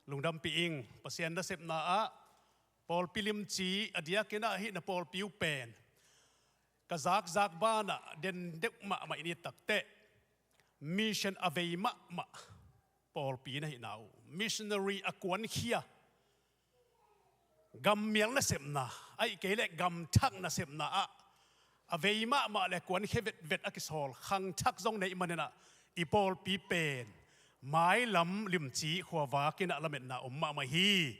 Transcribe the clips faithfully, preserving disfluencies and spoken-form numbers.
lungdampih ing. Pasian nasepna ah pawlpi limci a diakin ah hih na pawlpi uh pen ka zakzak banah den deuh mahmah in i tak teh mission a vei mahmah pawlpi na hihna uh, missionary a kuankhia, gammial nasepna, ahih kei leh gamthak nasepna ah a vei mahmah le kuankhia vetvet a kisawl khangthak zong neih maninah i pawlpi pen mailam limci khuavakinah lametna om mahmah hi.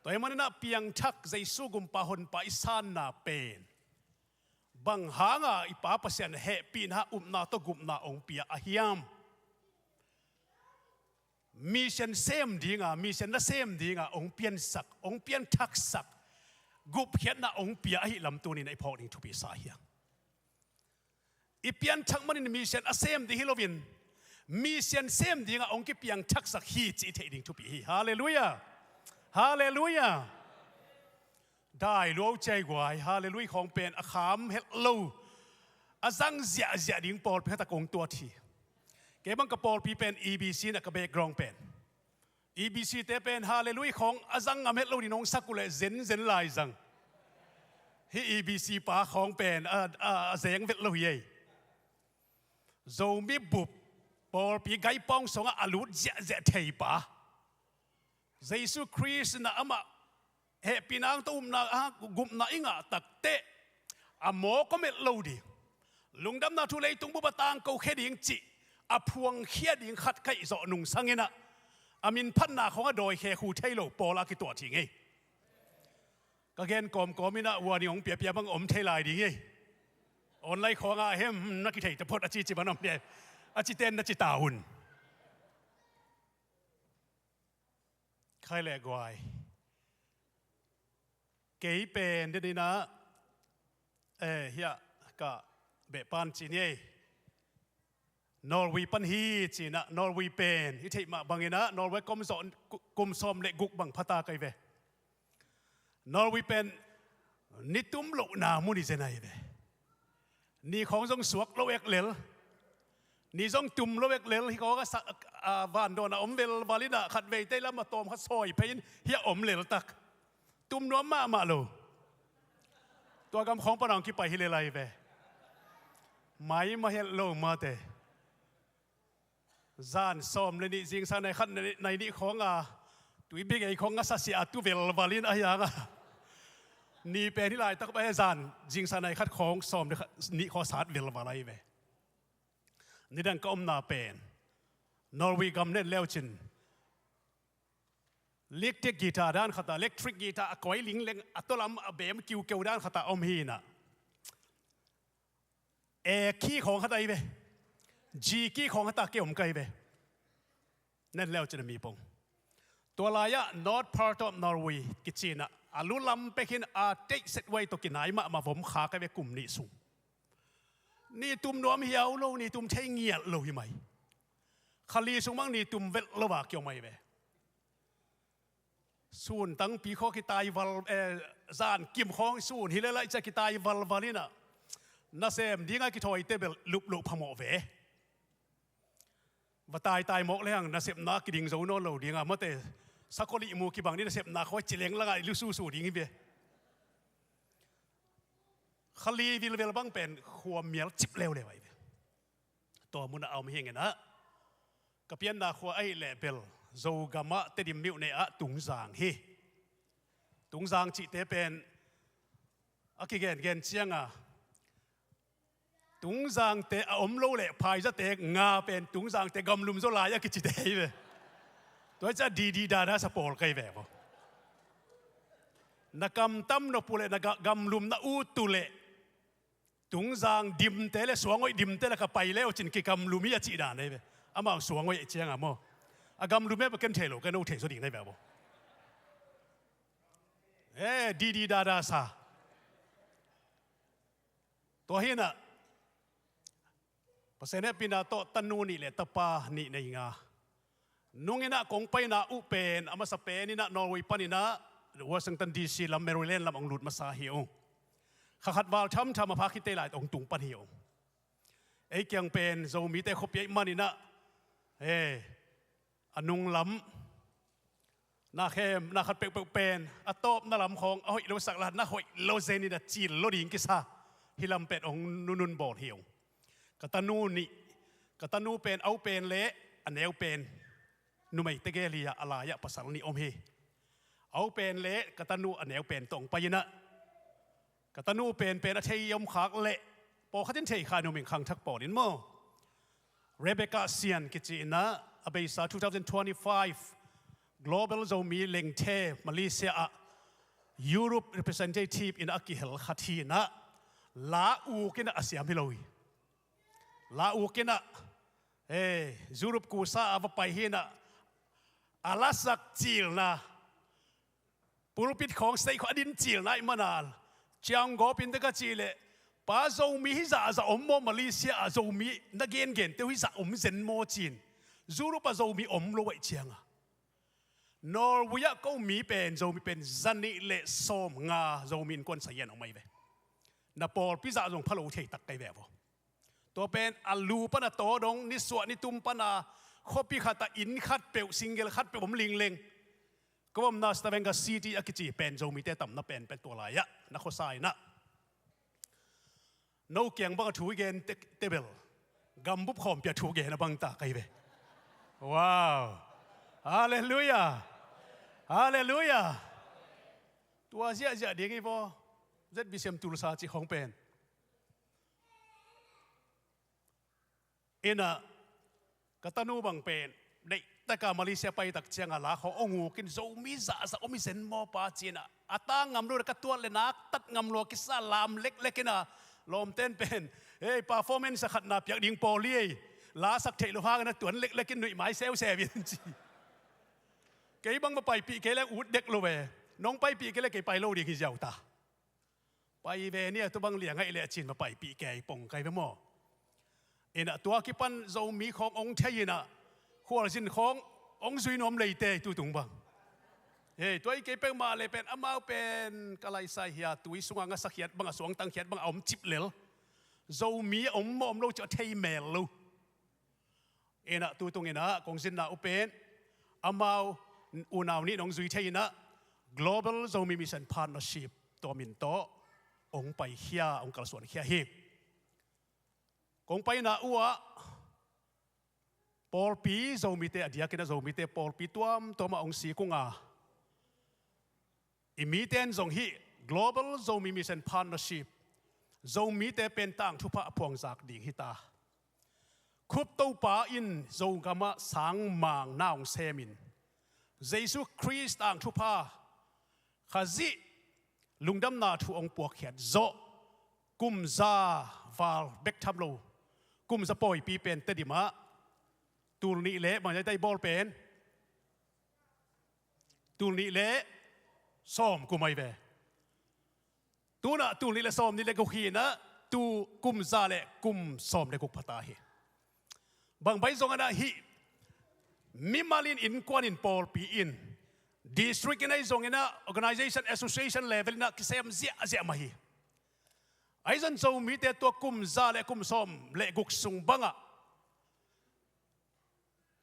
Tua ahih maninah piangthak Jesu gumpa honpa i sanna pen bang hanga i Pa Pasian hehpihna upna tawh gupna ong pia a hiam? Mission sem dinga, mission na sem dinga ong piansak, ong pianthaksak, gupkhiatna ong pia ahi lam tuninah i phawk ding thupi sa hiam? I pianthak manin mission a sem ding hi loin mission sem dinga ong kipiangthaksak hi cih i theih ding thupi hi. Halleluiah. Halleluiah. Dai luau ciai guai, halleluiah khawng pen a kham helh lo, a zang ziahziah ding pawlpi khat a kong tuat hi. Kei bang ka pawlpi pen E B C na ka background pen. E B C te pen halleluiah khawng a zang ngam helh lo ding nong sak uh leh zenzen lai zang. Hih E B C pa khawng pen a, a, a zeng velh lo hi ei. Zomi bup pawlpi gaipawng sungah a lut ziahziah thei pa, Jesu Khrist na amah hehpihna ang tawh upna, ah, gupna i ngah takteh a mawk om helh lo ding, lungdamna thu leitung bup a tangko khia ding cih a phuangkhia ding khat kaih zawh nung sanginah a minphatna khawng a dawi khekhu thei lo pawl a kituah thing ei. Ka gen kawmkawm inah warning hong piapia bang om thei lai ding ei. Online khawngah hem, hmm, na kithei taphot a cici bang om thei. A citen na ci ta un. Khai le guai. Kei pen deninah, eh, hiah ka behpan ci ni ei. Norway pan hi cinah, Norway pen i theih mah banginah Norway kum sawm, kum sawm le guk bang phata kai ve. Norway pen ni tum lohna mun i zen ahi ve. Ni khawng zong suak lo ek lel, ni zong tum lo ek lel, hi khawng a sa-, a, vandawn a om velval inah khat veitei lam a tawm khat sawi phei in hiah om lel tak. Tum nuam mahmah lo. Tua gam khawng pana hong kipai hi lel ahi ve. Mai mah helh lo mate. Zan sawm le nih zingsang nai khat nai nih khawng a, tui bigei khawng a sasia a tu velval in ahi hanga, ni pen hi laitak bai zan zingsang nai khat khawng sawm le khat, nih khawng sat velval ahi ve. Nidang ka omna pen Norway gam nen leucin electric guitar dan khata, electric guitar a koi lingleng a tolam a bem kiukeu dan khata om hinah. E key khawng khata ahi ve. G key khawng khata kei om ka hi ve. Nen leucin a mi pong. Tua lai-ah North part of Norway kicinah a lulam pekin a teihset wai tawh kinai mahmah vom kha ka hi ve kum nih sung. Ni tum nuam hiau lo, ni tum thei ngiat lo hi mai. Khali sung mang ni tum velh lo a kiom ahi ve. Sun tangpi khaw kitai val, eh, zan kim khawng sun hi le laih cia kitai valval inah nasem dinga kithawite bel lup loh phamawh ve. Va taitai mawk lehang nasepna kiding zo nawn lo dinga mate, sakawlih mu kibang ni nasepna khawi cileng langah i lususu ding hi ve. Khali vilvel bang pen khua mial cip leuleu ahi ve. Tua munah a om hinginah ka pianna khua ahih leh bel Zogamah Tedim myone ah Tungzang hi. Tungzang cihte pen a kigengen cianga Tungzangte a om lo leh phaizate nga pen Tungzangte gamlum zaw lai a kicite hi ve. Tua hi ciah didi dada sa pawl kai ve maw? Na kamtam nop uh leh na ga-, gamlum na ut uh leh Tungzang dimte le Suangoih dimte le ka pai le uh cin kigamlum hi a cih dan ahi ve. Amau Suangoih cianga maw? A gamlum hi a ken thei lo, ka no thei zaw ding na hi ve maw? Eh, didi dada sa. Tua hinah Pasian hehpihna tawh tanu nih le tapa nih nei nga. Nunginah kong paina uh pen a masa peninah Norway paninah Washington D C lam, Maryland lam ong lut masa hi uh. Kha khat val thamtham a pha khitei lai ong tung pan hi uh. Ei kiang pen Zomite khuapi ahih maninah, eh, a nunglam Na khem, na khat peuhpeuh pen a tawpna lam khawng a hoih lo sak la, na hoih lo zen in a cil lo ding kisa. Hih lam pen hong nunun bawl hi ung. Ka tanu nih, ka tanu pen, a u pen le a neu pen, numei tegel hi a, a lai-ah pasal nih om hi. A u pen le ka tanu a neu pen tawh hong pai in ah, ka tanu pen pen a thei om khak leh pawlkhat in thei kha, numei khangthak pawl in maw. Rebecca Sian kici in ah, a beisa two thousand twenty-five Global Zomi Lengthe Malaysia ah Europe representative in a kihel khat hi in ah, la uk in ah a siam hi lo hi. La uk in ah, eh, Europe kusa a va pai hi in ah, a lasak cilna, pulpit khawng stage khawng a din cilna ahih manin, cianggawp in teh ka cih leh, pa, Zomi hih zah zah om maw, Malaysia ah Zomi na gengente uh hih zah om zen maw ci-in, Europe ah Zomi om lo ahih ciangin. Norway ah ko mi pen, Zomi pen zanih le sawmnga Zomi innkuan sa hian om ahi ve. Na pawlpi zah zong pha lo thei tak ka hi ve vo. Tua pen a lu pan a taw dong, nisuah nitum pan a khuapi khat ah inn khat peuh, single khat peuh om lingleng. Ka omna Stavanger City a kici pen Zomite tamna pen pen tua lai-ah na khuasa in ah. No kiang bang a thu i gen te, te bel, gambup khawmpi a thu gen a bang ta ka hi ve. Wow. Halleluiah. Halleluiah. Tua ziahziah ding hi vo. ZBCM Tulsa cih khawng pen. In ah, ka tanu bang pen, deihtak a Malaysia pai tak ciangin la khawng hong uk in, Zomi zahzah om hi zen maw pa ci-in ah, a tang ngam lo, ka tuat leh nak tat ngam lo, kisa lam leklek in ah, lawmten pen, hei, performance a khatna piak ding pawl hi ei, la sak theih loh hangin ah tuan leklek in nuih mai seuseu in ci. Kei bang va paipih kei leh ut dek lo ve, nong paipih kei leh kei pai lo ding hi ziau ta. Pai ve ni a, tua bang liang ahih leh a ci-in va paipih kei pong ka hi ve maw. In ah tua kipan Zomi khawng hong thei in ah, khualzin khawng hong zui nuam leitei tu tung bang. Hei, tua hi kei peuhmah leh pen, amau pen ka laisai hi a, tui sungah ngasak khiat bang, a suangtang khiat bang a om cip lel. Zomi a om maw om lo cih a thei mel lo. In ah tu tung in ah kong zinna uh pen, amau unau nih in hong zui thei in ah, Global Zomi Mission Partnership tua min tawh hong paikhia, hong kalsuankhia hi. Kong paina uh ah pawlpi Zomite, a diakin ah Zomite pawlpi tuamtuam ah hong sik ung a, i mite in zong hih Global Zomi Mission Partnership, Zomite pen tangthu pha a phuangzak ding hi ta. Khup Topa in Zogam ah sangmang na hong sem in, Jesu Khrist tangthu pha, Khazih lungdamna thu hong puakkhiat zawh, kum za val bek tham lo, kum za pawipi pen Tedim ah tul nih le, bang zia dai bawl pen, tul nih le sawm kum ahi ve. Tu-in ah tul nih le sawm nih le guk hi in ah, tu kum za le kum sawm le guk pha ta hi. Bang bai zong in ah hih mimal in, innkuan in, pawlpi in, district in ahi zong in ah, organization, association level in ah kisem ziahziah mah hi. Ahi zong Zomite tua kum za le kum sawm le guk sung bangah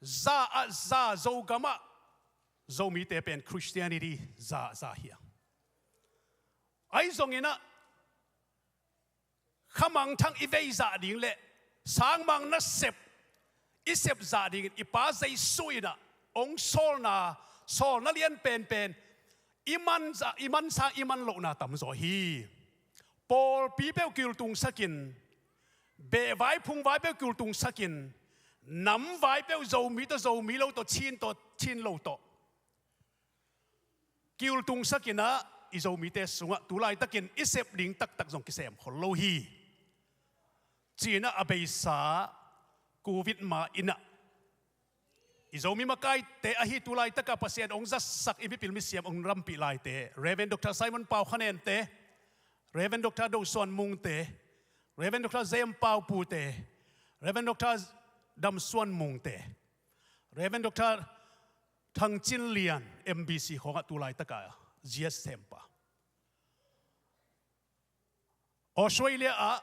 za ah za, Zogam ah Zomite pen Christianity za za hi a. Ahi zong in ah khamangthang i vei zah ding le sangmang nasep i sep zah dingin i Pa Jesu in ah hong sawlna, sawlna lian penpen i man zah, i man sang, i man lohna tamzaw hi. Pawlpi peuh kiltungsak in, beh vai phung vai peuh kiltungsak in, nam vai peuh, Zomi tawh Zomi lo tawh, Chin tawh Chin lo tawh kiltungsak in ah, i Zomite sungah tu laitakin i sep ding taktak zong kisem khol lo hi. Ci-in ah a beisa Covid ma-in ah i Zomi makaite ahi tu laitakah Pasian hong zatsak i mipil misiam hong rampih laite, Reverend Doctor Simon Pau Khanen te, Reverend Doctor Do Suan Mung te, Reverend Doctor Jem Pau Pu te, Reverend Doctor Dam Suan Mung te, Reverend Doctor Thang Cin Lian, M B C khawngah tu laitakah G S sempa. Australia ah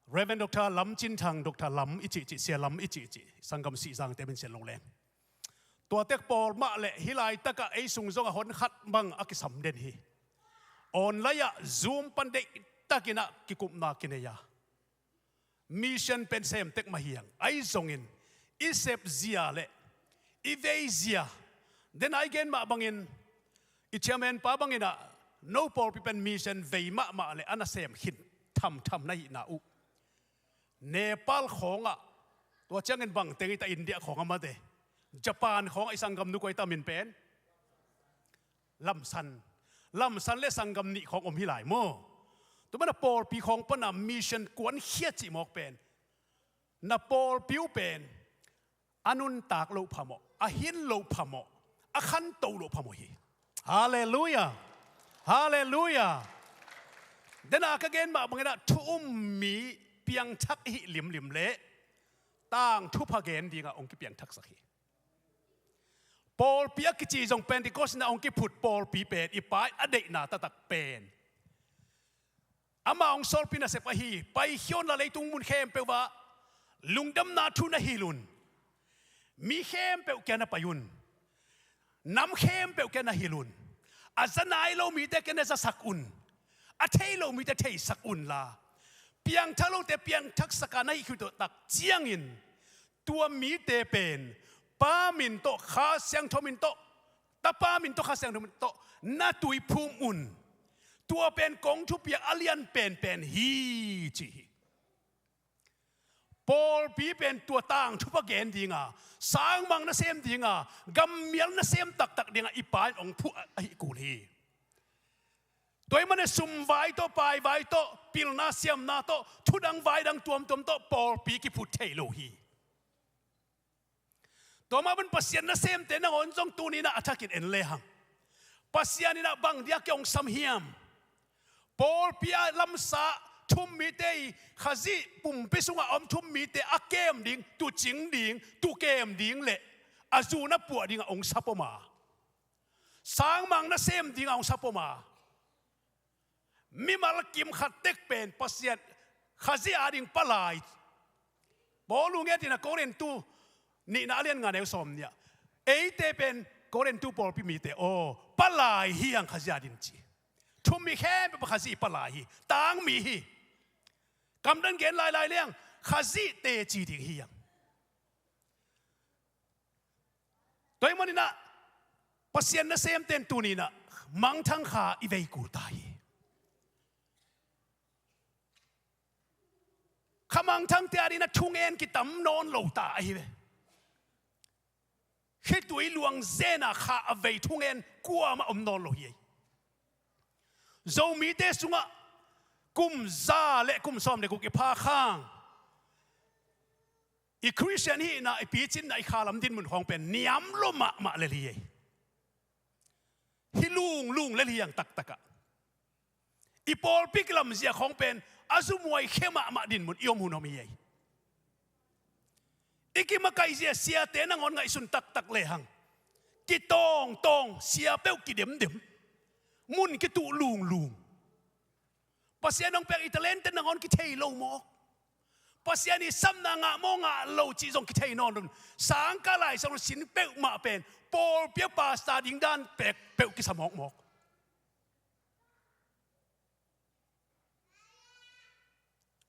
Reverend Doctor Lam Cin Thang, Doctor Lam i cihcih, Sia Lam i cihcih, sanggam Sihzang te min Sian Long Leng. Tua tek pawl mah le hih laitakah ei sung zongah hon khat bang a kisam den hi. Online-ah Zoom pan deihtakin ah kikupna kinei a, mission pen sem tek mah hi hang. Ahi zongin i sep zia le i vei zia, den a i gen mah bangin, i chairman pa bangin ah, no pawlpi pen mission vei mahmah le a nasem khin thamtham na hihna uh. Nepal khawngah, tua ciangin bangteng i ta, India khawng a mate, Japan khawngah i sanggamnu koi ta, min pen Lamsan. Lamsan le sanggam nih khawng om hi lai maw. Tua mana pawlpi khawng pana mission kuankhia cih mawk pen, na pawlpi uh pen a nuntak loh phamawh, a hin loh phamawh, a khanto loh phamawh hi. Halleluiah. Halleluiah. Den a ka gen mah bangin ah thu um mi piangthak i hih limlim le tangthu pha gen dingah hong kipiangthaksak hi. Pawlpi a kici zong Pentecost in ah hong kiphut pawlpi pen i Pa in a deihna taktak pen, ama hong sawlpi nasep ahi, paikhia unla leitung mun khempeuh ah lungdamna thu na hilh un. Mi khempeuh kiang na pai un. Nam khempeuh kiang na hilh un. A za nai lo mite kiang na zasak un. A thei lo mite theisak unla, piangthak lote piangthaksak a na hih khit uh tak ciangin, tua mite pen Pa min tawh, Kha Siangtho min tawh, Tapa min tawh, Kha Siangtho min tawh na tuiphum un. Tua pen kong thupiak a lian penpen hi, ci hi. Pawlpi pen tua tangthu pha gen dinga, sangmang nasem dinga, gammial nasem taktak dinga i Pa in hong phuh ahi kul hi. Tua ahih manin sumvai tawh, paivai tawh, pilna siamna tawh, thudang vaidang tuamtuam tawh pawlpi kiphut thei lo hi. Tua mah bangin Pasian nasemte nangawn zong tuni in ah a thakin en lehang, Pasian in ah bang dia kei hong sam hiam? Pawlpi a lamsa, thu um mite i Khazih pumpi sungah om thu um mite a kem ding, tuucing ding, tuukem ding le a zun a puah dingah hong sap om a, sangmang nasem dingah hong sap om a, mimal kim khat tek pen Pasian, Khazih ading palai. Paul in nget in ah Korintu nihna a lian nga neu sawm nih ah, eite pen Korintu pawlpi mite aw, palai hi hang Khazih ading ci. Thu um mi khempeuh Khazih palai hi, tangmi hi. Kamdan gen lailai leng Khazih teci ding hi hang. Tua ahih manin ah Pasian nasemte in tuni in ah mangthang kha i vei kul ta hi. Kha mangthangte ading in ah thungen kitam nawn lo ta ahi ve. Khitui luang zen a kha a vei thungen kuamah om nawn lo hi. Zomite sungah kum za le kum sawm le guk i phak hang, i Khristian hihna, i picinna, i khalam dinmun khawng pen niam lua mahmah lel hi. Hi lunglung lel hi hang taktakah. I pawlpi kilamzia khawng pen a zumuai khia mahmah dinmun i om hun om hi. I kimakaihzia siate nangawn ngaihsun taktak lehang, kitawngtawng, sia peuh kidemdem, mun kituh lunglung. Pasian hong piak i talente nangawn kithei lo mawk. Pasian i sapna ngah maw ngah lo cih zong kithei nawn lo. Sangkah laisang lo sin peuhmah pen pawlpi a pastor ding dan pek peuh kisa mawkmawk.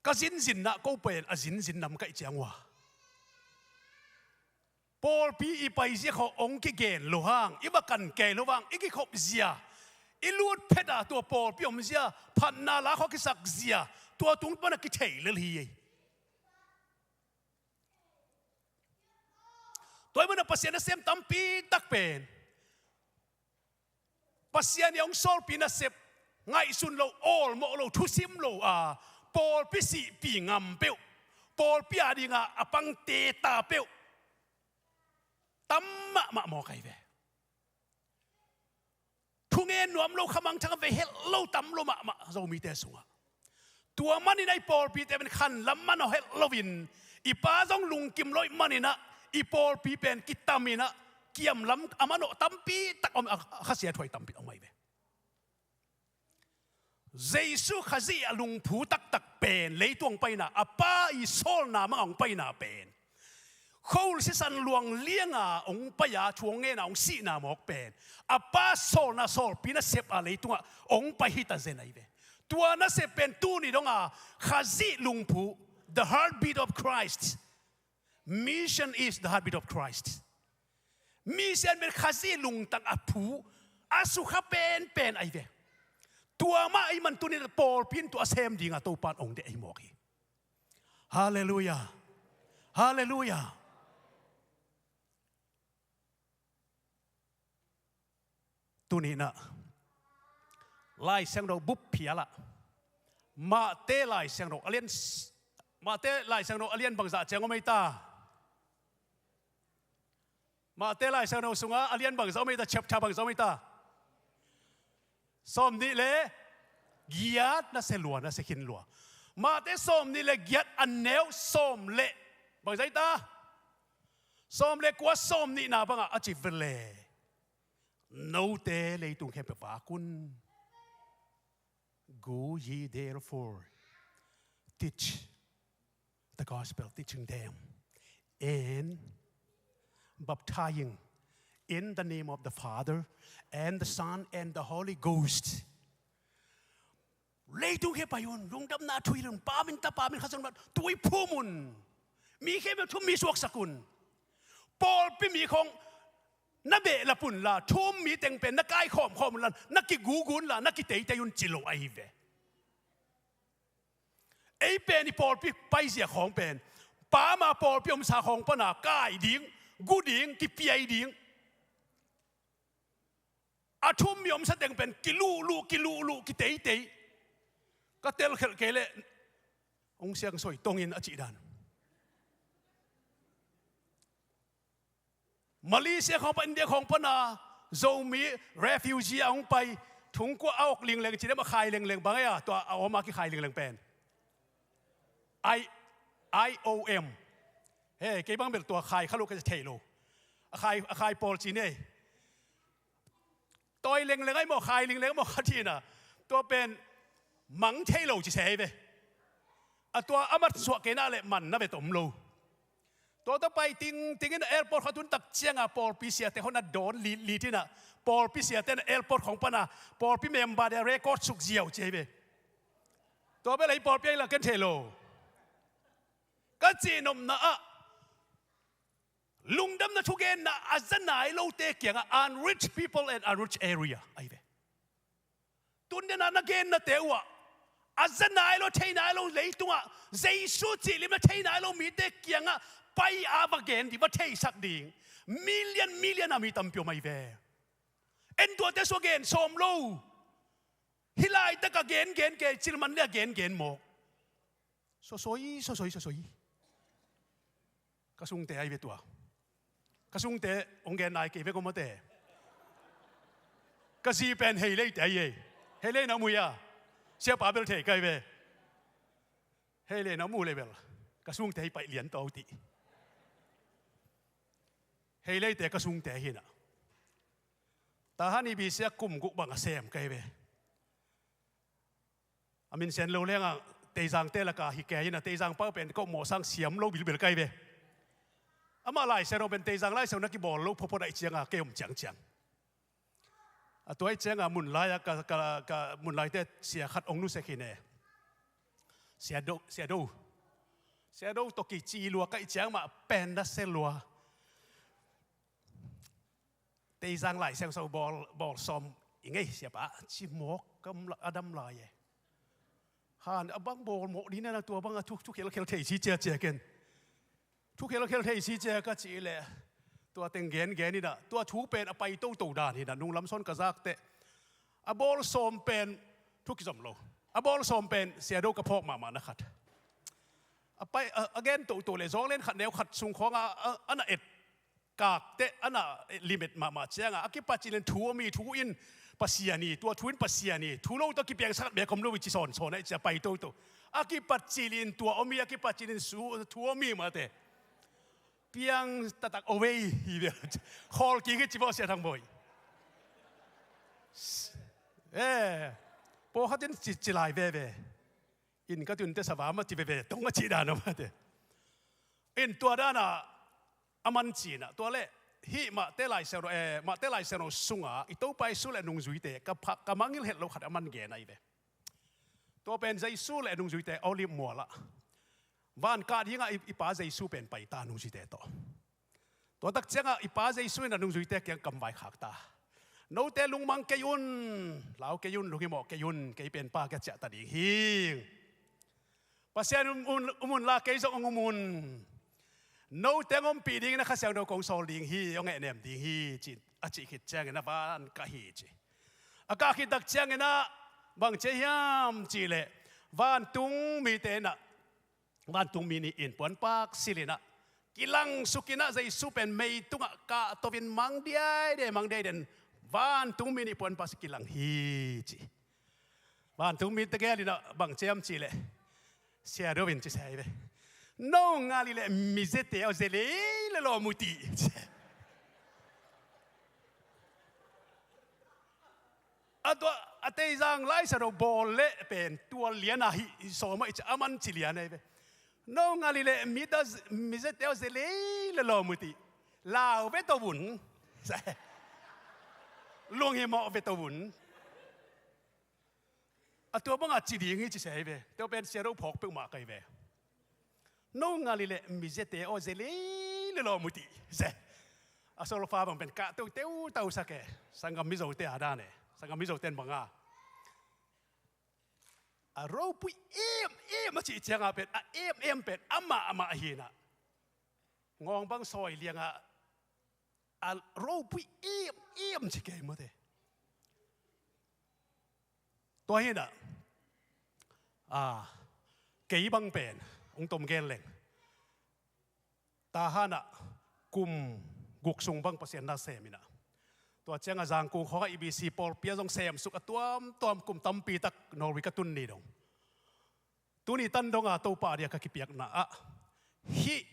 Ka zinzinna ko pen a zinzin namkaih ciang uh a, pawlpi i paizia khawng hong kigen lo hang, i va kan kei lo hang, i kikhop zia, i lut phet a tua pawlpi omzia, phatna la khawng kisak zia, tua tung pana kithei lel hi. Tua ahih manin Pasian nasem tampi tak pen Pasian i hong sawlpi nasep ngaihsun lo, awlmawh lo, thusim lo a, pawlpi sihpih ngam peuh, pawlpi a dinga a pangte ta peuh tam mahmah mawk ahi ve. Thungen nuam lo, khamangthang a vei helh lo tam lua mahmah Zomite sungah. Tua manin a i pawlpite pen khanlam man aw helh loin, i pa zong lungkim lo ahih manin ah, i pawlpi pen kitam in ah, kiamlam a man aw tampi tak om, a khasiathuai tampi om ahi ve. Jesu Khazih a lungphu taktak pen, leitung hong paina, a pa i sawlna mah hong paina pen, Khol sisan luang lianga hong pai-a thu hong ngen a hong sihna mawk pen a pa sawlna sawlpi nasep a leitungah hong pai hi ta zen ahi ve. Tua nasep pen tuni donga Khazih lungphu, the heartbeat of Christ. Mission is the heartbeat of Christ. Mission pen Khazih lungtang a phu a sukha penpen ahi ve. Tua mah ahi man tuni pawlpi in tua a sem dinga Topan hong deih ahi mawk hi. Halleluiah. Halleluiah. Tuni inah Lai Siangtho bup phialah Mate Lai Siangtho a lian s-, Mate Lai Siangtho a lian bangzah ciang om ei ta? Mate Lai Siangtho sungah a lian bangzah om ei ta, chapter bangzah om ei ta? Sawm nih le giat, na sia lua, na sia khin lua. Mate sawm nih le giat a neu sawm le bangzah ei ta? Sawm le kua, sawm nihna bangah a ci vele. Note leitung khempeuh vak un. Go ye therefore, teach the gospel, teaching them and baptizing in the name of the Father and the Son and the Holy Ghost. Leitung khempeuh pai un, lungdamna thu hilh un, Pa min, Tapa min, Kha Siangtho min, tui phum un. Mi khempeuh thu-um mi suaksak un. Pawlpi mi khawng na behlap unla, thu-um mi teng pen na kaikhawm khawm unla, na kigugu unla, na kiteitei un ci lo ahi ve. Ei pen i pawlpi paizia khawng pen Pa ma pawlpi omsa khawng pana kai ding, gu ding, kipiai ding. A thu-um mi omsa teng pen kiluhluh, kiluhluh, kiteitei. Ka telkhelh kei leh hong siang soi tongin a cih dan. Malaysia khawng pan, India khawng pana Zomi refugee a hong pai, thungkua a awk lingleng ci dem, a khai lengleng bang ei a, tua a om a kikhai lengleng pen I, I O M. He, kei bang bel tua khai kha lo ka thei lo. A khai, a khai pawl ci nei. Tawi lengleng ai maw, khai lengleng ai maw, kha thina. Tua pen mang thei lo ci se ve. A tua a mat suah kei na le man na ve tom lo. Tua ta pai ting, tingin airport khat tun tak cianga pawlpi siate hon a dawn lit, lit ina. Pawlpi siate na airport khawng pana pawlpi member de record suk ziau ci ve. Tua bel ei pawlpi ai la ken thei lo. Ka cihnopna ah lungdamna thugenna a za nai lote kiangah, unreached people and unreached area ahi ve. Tun dena na gennate uhah a za nai lo, thei nai lo leitungah Jesu cihlim na thei nai lo mite kiangah pai a va gen ding, va theisak ding. Million, million a mi tampi om ahi ve. En tuate sua gen sawm lo. Hih laitak a gen gen kei, cilman le a gen gen mawk. Sosoi, sosoi, sosoi. Ka sungte ahi ve tua. Ka sungte hong gen nai kei ve ko mate. Ka zi pen Hei Leite ahi ei. Hei Lei na mu hia? Siapa bel thei kai ve. Hei Lei na mu le bel ka sungte hi paih lian tawh ti. Hei Leite ka sungte hi na. Tahan i bisiak kum guk bang a sem kai ve. A min sen lo lenga Teizangte laka hi kei ina, Teizang pau pen ko mawh sang siam lo bilbil kai ve. Amah Lai Siangtho pen Teizang Lai Siangtho na kibawl lo phopho daih cianga kei om ciangciang. A tua ih cianga mun lai-a ka, ka, ka mun laite sia khat ong nusia khin e. Sia Do, Sia Do. Sia Do tawh kici lua kaih ciang mah pen na sia lua. Teizang Lai Siangtho bawl, bawl sawm i ngei siapa ci mawk kam a dam lai e. Han a bang bawl mawk dina na tua bang a thu, thu khelkhel thei si ciacia ken. Thu khelkhel thei si cia ka cih leh tua teng gengen ina, tua thu pen a pai toto dan ina, nunglam sawn ka zakte. A bawl sawm pen thu kizom lo. A bawl sawm pen Sia Do ka phawk mahmah na khat. A pai, a, a gen toto le zawng len khat neu khat sung khawngah a, a, a na et kakte a na limit mahmah cianga a kipat cilin thu a mi thu in Pasian hi, tua thu in Pasian hi, thu lo tawh kipiangsak khat bek om lo i ci sawnsawn a i ci a pai toto. A kipat cilin tua om hi, a kipat cilin su, thu a mi mate. Piang taktak away hi bia. Khawl kik hi ci bawh Sia Thang Bawi. Eh, pawlkhat in ci, ci lai veve. In ka tunte sava mah ci veve, tong a ci dan a mate. In tua dana a man cinah, tua le hih Mate Lai Siangtho, eh, Mate Lai Siangtho sungah i Topa Jesu le a nungzuite ka, pha, ka mangngilh het lo khat a man gen ahi ve. Tua pen Jesu le a nungzuite Olive mualah van kah dingah i, i Pa Jesu pen pai ta, nungzuite tawh. Tua tak ciangah i Pa Jesu in a nungzuite kiang kam vaikhak ta. Note lungmang kei un, lau kei un, lunghimawh kei un, kei pen Pa kiang ciah ta ding hi. Pasian um, um, um unla kei zong hong um un. Note hong ompih dingin a Kha Siangtho kong sawl ding hi, hong hehnem ding hi, ci, a cih khit ciangin a van kah hi ci. A kah khit tak ciangin ah bang ci hiam cihleh, vantung mite in ah, vantung mi nih in puanpak silh in ah, kilangsuk in ah, Jesu pen meitungah kahto in mang diaide, mang diaide in, vantung mi nih puanpak silh kilang hi ci. Vantung mite gel in ah bang ci hiam cihleh, Sia Do in ci sia hi ve. No ngal hi leh mizete aw ze lei le lawm uh tih. A tua, a Teizang Lai Siangtho bawl leh pen tua lian a hi, sawm a i ci a man ci lian ahi ve. No ngal hi leh mi ta, mizete aw ze lei le lawm uh tih. Lau ve to un. Lunghimawh ve to un. A tua bangah ci ding hi ci sia hi ve. Tua pen Sia Do phawk peuhmah ka hi ve. No ngal hi leh mizete aw ze lei le lawm uh tih. Sia. A solfa bang pen kah teuteu tausak e. Sanggam Mizote a dan e. Sanggam Mizote in bang a, a ropui im im a cih ciangah pen, a im im pen amah amah hi in ah, ngawng bang sawi liangah a ropui im im ci kei mawte. Tua hi in ah, a, kei bang pen hong tom gen leng, Tahan ah kum guk sung bang Pasian na sem in ah, tua ciangah Zangkung khawngah E B C pawlpi ah zong semsuk a tuamtuam kum tampi tak Norway ka tun ni dong, tuni tan dongah Topa a dia ka kipiakna ah, hih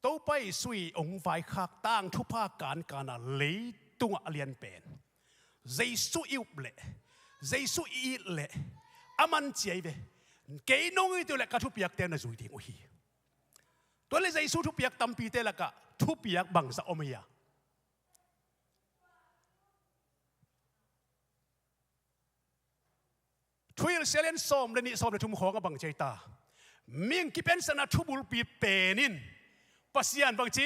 Topa Jesu i hong vaikhak tang thupha kankan a leitungah a lian pen Jesu i up leh, Jesu i it leh a man ci ahi ve. Kei nong it uh leh ka thupiakte na zui ding uh hi. Tua leh Jesu thupiak tampite lakah thupiak bangzah om hi a? Thuhilhsia lian sawm le nih, sawm le thum khawngah bang ci ahi ta? Mihing kipiansakna thubulpi pen in Pasian bang ci,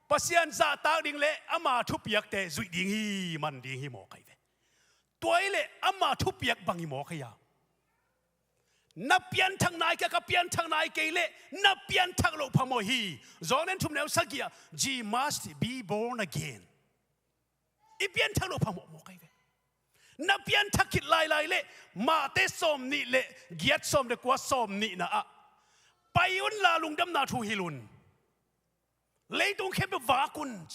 Pasian zahtak ding le ama thupiakte zuih ding hi, man ding hi mawk ahi ve. Tua hi leh ama thupiak bang hi mawk ahi a? Na pianthak nai kei a, ka pianthak nai kei leh na pianthak loh phamawh hi. Johan thum neu sagih ah, "Ye must be born again." I pianthak loh phamawh mawk ahi ve. Na pianthak khit lailai leh Mate sawm nih le giat, sawm le kua, sawm nihna ah pai unla lungdamna thu hilh un. Leitung khempeuh vak un.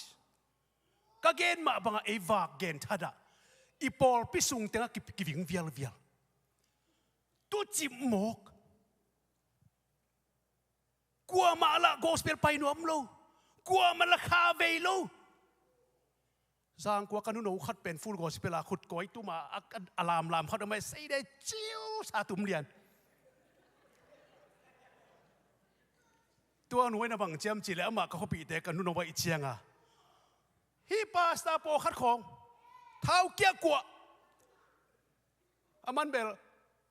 Ka gen mah bangah ei vak gen thadah i pawlpi sung tengah ki, kiving vialvial. Tu cip mawk. Kuamah lah gospel pai nuam lo. Kuamah lah kha vei lo. Zangkua ka nuno khat pen Full Gospel a khut kawi tuma a, a, a lamlam khat a mai sei dei ciu sa tum lian. Tua nuai na bang ciam cih leh amah ka khuapihte ka nuno a i cianga, hih pastor pawlkhat khawng thau kiak kuah. A man bel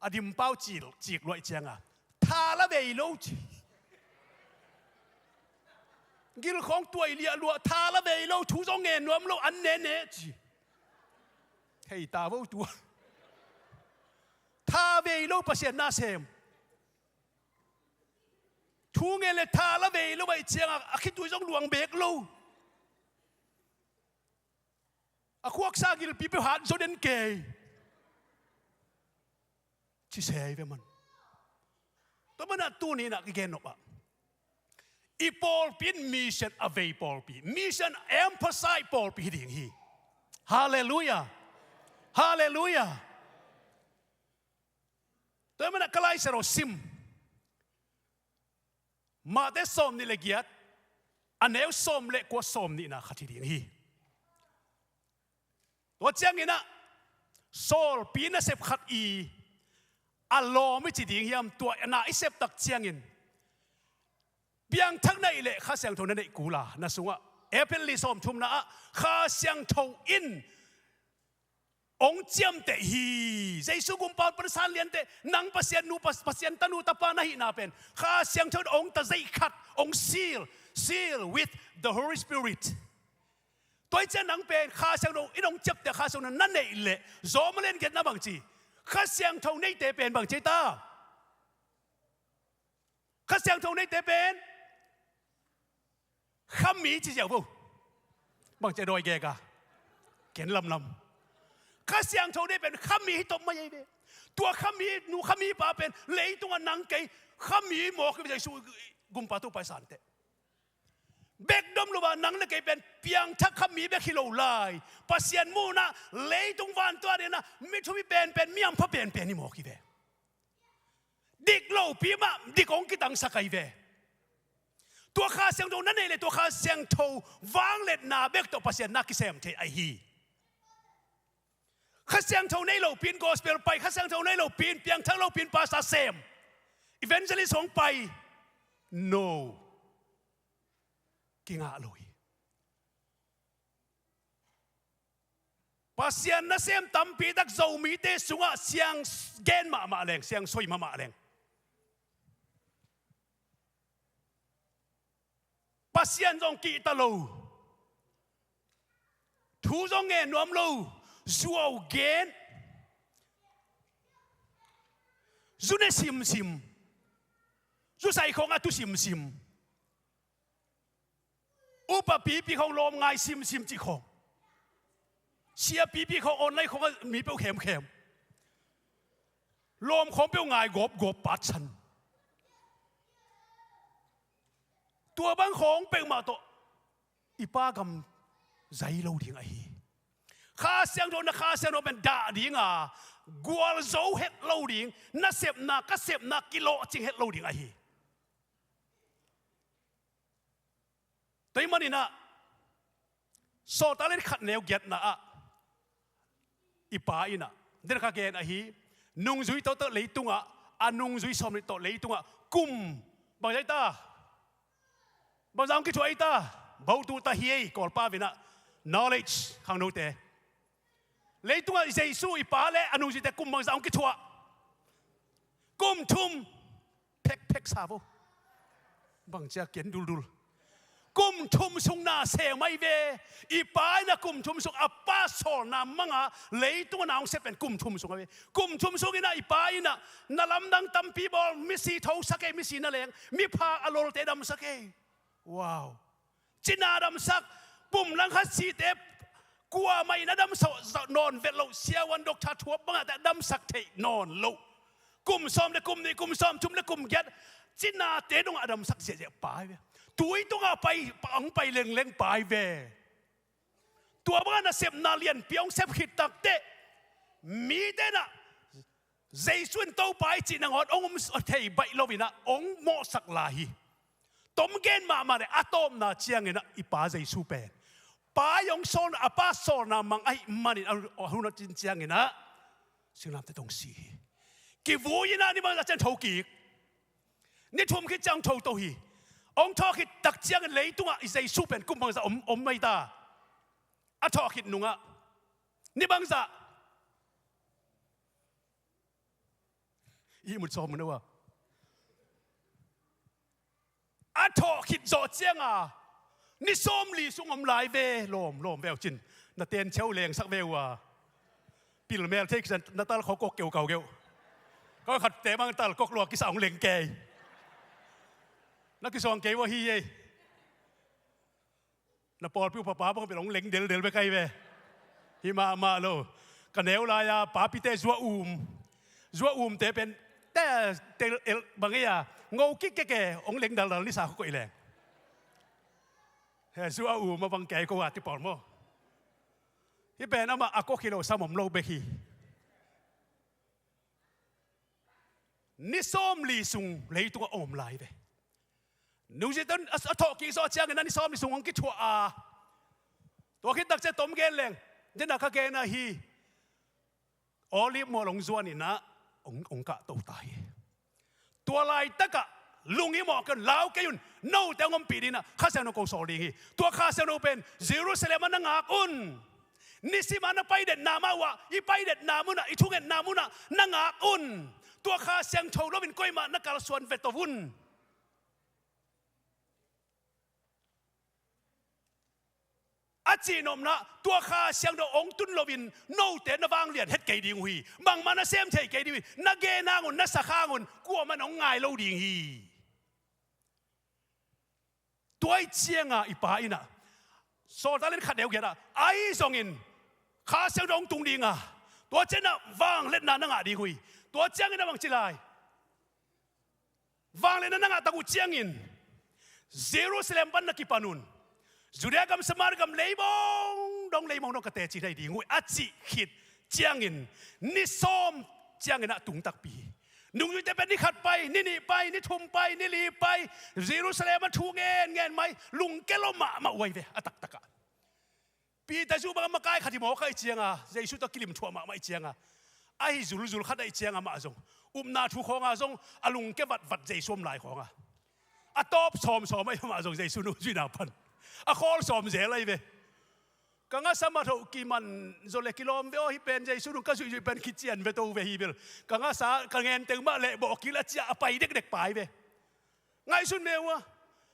a dimpau cil, cik luaih cianga, "Tha la vei lo," ci. Gilkhawng tuai liah luah, "Tha la vei lo, thu zong ngen nuam lo, an nene," ci. Hei ta vo tua. Tha vei lo Pasian na sem. Thu ngen le tha la vei lo a i cianga a khitui zong luang bek lo. A khuaksa gilpi peuh hat zo den kei. Ci se hi ve man. Tua manah tuni inah ka gen nop ah, i pawlpi in mission a vei pawlpi, mission emphasize pawlpi hi ding hi. Halleluiah. Halleluiah. Tua manah ka Lai Siangtho sim, Mate sawm nih le giat, a neu sawm le kua, sawm nihna khat hi ding hi. Tua cianginah sawlpi nasep khat i a lawm i ci ding hiam, tua na i sep tak ciangin Piangthak na hih leh Kha Siangtho na neih kul a, na sungah April ni sawmthumna ah Kha Siangtho in hong ciamteh hi. Jesu Gumpa Pasian liante, nang Pasian nu, Pas-, Pasian tanu tapa na hihna pen Kha Siangtho in hong tazeih khat, hong seal, seal with the Holy Spirit. Tua hi ciang nang pen Kha Siangtho in hong ciamteh, Kha Siangtho na neih leh, Rom a lian giatna bang ci? Kha Siangtho neite pen bang ci ta? Kha Siangtho neite pen khami ci ziau vo. Bang ci a dawi gek a, ken lamlam. Kha Siangtho nei pen khami hi tawp mai ei ve. Tua khami nu khami pa pen leitungah nang kei khami mawk hi ve, Jesu Gumpa Topa i santeh. Bek dom lo a, nang le kei pen piangthak khami bek hi lo lai, Pasian muhna leitung vantung a dingin a mi thumi penpen, mi hampha penpen hi mawk hi ve. Dik lopi mah dik hong kitangsak ahi ve. Tua Kha Siangtho na neih leh tua Kha Siangtho vangliatna bek tawh Pasian na kisem thei ahi hi. Kha Siangtho nei lopi in gospel pai, Kha Siangtho nei lopi in piangthak lopi in pastor sem, evangelist hong pai, no, kingah lo hi. Pasian nasem tampi tak Zomite sungah siang gen mahmah leng, siang soi mahmah leng, Pasian zong kihta lo, thu zong ngen nuam lo, zuau gen, zu ne simsim, zu sai khawng a tu simsim, upa pipi khawng lawm ngai simsim cih khawng, sia pipi khawng online khawng a mi peuh khemkhem, lawm khawng peuh ngai gawpgawp patsan. Tua bang khawng peuhmah tawh i Pa gam zai lo ding ahi. Kha Siangtho, na Kha Siangtho pen dah ding a, gualzo het lo ding, na sepna, ka sepna kilawhcing het lo ding ahi. Tua ahih manin ah, Sawltak a lian khat neu giatna ah, i Pa in ah, den kha gen ahi, nungzui tawh, tawh leitungah, a nungzui sawmnih tawh leitungah kum bang zia ta? Bangzah hong kithuah ei ta? Bautu ta hi ei, Kawlpau in ah, knowledge, khangnote. Leitungah Jesu i Pa le a nungzuite kum bangzah hong kithuah? Kum thum. Phekphek sa vo. Bangcia kian duldul. Kum thum sung na sem ahi ve. I Pa in ah kum thum sung a Pa sawlna mang a leitungah na hong sep pen kum thum sung ahi ve. Kum thum sung in ah i Pa in ah na lamdang tampi bawl, misi thosak ei, misi na leng, miphak a lolte damsak ei. Wow. Cina damsak, pum langkhat site kuamah in a damsak nawn vet loh, siavuan doctor thuap bangah te a damsak theih nawn loh. Kum sawm le kum nih, kum sawm thum le kum giat, cinate dongah a damsak ziahziah Pa ahi ve. Tui tungah pai, hong pai lengleng Pa ahi ve. Tua bangah nasepna lianpi hong sep khit takteh, mite in ah Jesu in Topa i cih nangawn hong um thei baih lo in ah hong mawhsak lai hi. Tom gen mahmah le a tawpna ciangin ah i Pa Jesu pen Pa i hong sawlna, a Pa sawlna mang ahih manin a hun a cin ciangin ah singlamteh tawh hong si hi. Kivui in ah ni bangzah ciang thokik. Ni thum khit ciang thawh to hi. Hong thawh khit tak ciangin leitungah i Jesu pen kum bangzah om, om mai ta? A thawh khit nungah ni bangzah? I mut sawm mun a, a thawh khit zawh cianga ni sawmli sung om lai ve. Lawm, lawm veu cin. Na tenciau lengsak veu a. Pilmel thei kisa na talkhawk kok keukau geuh. Koi khatte bang talkhawk lua kisa hong leng kei. Na kisuang kei uh ahi ei. Na pawlpi uh papa bang bel hong leng deldel bek ahi ve. Hi mahmah lo. Ka neu lai-a papite zua um, zua umte pen te, te el bang ei a, ngo kik keke, hong leng daldal nisa kho koih leng. He zua um a bang kei ko a ti pawl maw. Hih pen amah a kok hi lo, sam om lo bek hi. Ni sawmli sung leitungah a om lai ve. Nungzuite in a, a thawhkik zawh ciangin a ni sawmli sung hong kithuah a. Tua khit tak ciang tom gen leng, den a kha gen ahi. Olive mual hong zuan in ah hong, hong kahto ta hi. Tua laitakah lung i mawh kei un, lau kei un, Note hong ompih dingin ah Kha Siangtho kong sawl ding hi. Tua Kha Siangtho pen Jerusalem ah na ngak un. Nisim a na paidetna mah uh ah, i paidetna mun ah, i thungetna mun ah na ngak un. Tua Kha Siangtho lo-in koimah na kalsuan ve to un. A cihnopna, tua Kha Siangtho hong tun lo-in note na vanglian het kei ding uh hi. Bangmah na sem thei kei ding uh hi. Na gen hang un, na sak hang un, kuamah in hong ngai lo ding hi. Tua ahih ciangin i Pa in ah, Sawltak lian khat, neu giat ah, ahi zongin Kha Siangtho hong tung ding a, tua ciangin ah vangliatna na ngah ding uh hi. Tua ciangin a bang ci lai? Vangliatna na ngah tak uh ciangin Jerusalem pan na kipan un, Judea gam, Samaria gam, leimong dong leimong dong ka teci nai ding uh hi, a cih khit ciangin ni sawm ciangin ah tung takpi hi. Nungzuite pen ni khat pai, ni nih pai, ni thum pai, ni li pai, Jerusalem ah thu ngen ngen mai, lungkia lo mahmah uh ahi ve, a taktak ah. Peter zong bang a makai khat hi mawk ahih ciangin, Jesu tawh kilim thuah mahmah ahih ciangin, ahi zulzul khat ahih ciangin amah zong, upna thu khawngah zong a lungkia vatvat Jesu om lai khawngah, a tawp sawmsawm ahi, amah zong Jesu nungzuihna pan a khawl sawm zel ahi ve. Ka ngasa mah tho, kiman zaw le kilawm ve aw, hih pen Jesu nung ka zuihzuih pen kician ve to ve hi bel. Ka ngasa, ka ngen teng mah leh bawh kil a ci-a a pai dekdek pai ve. Ngaihsun ve ua,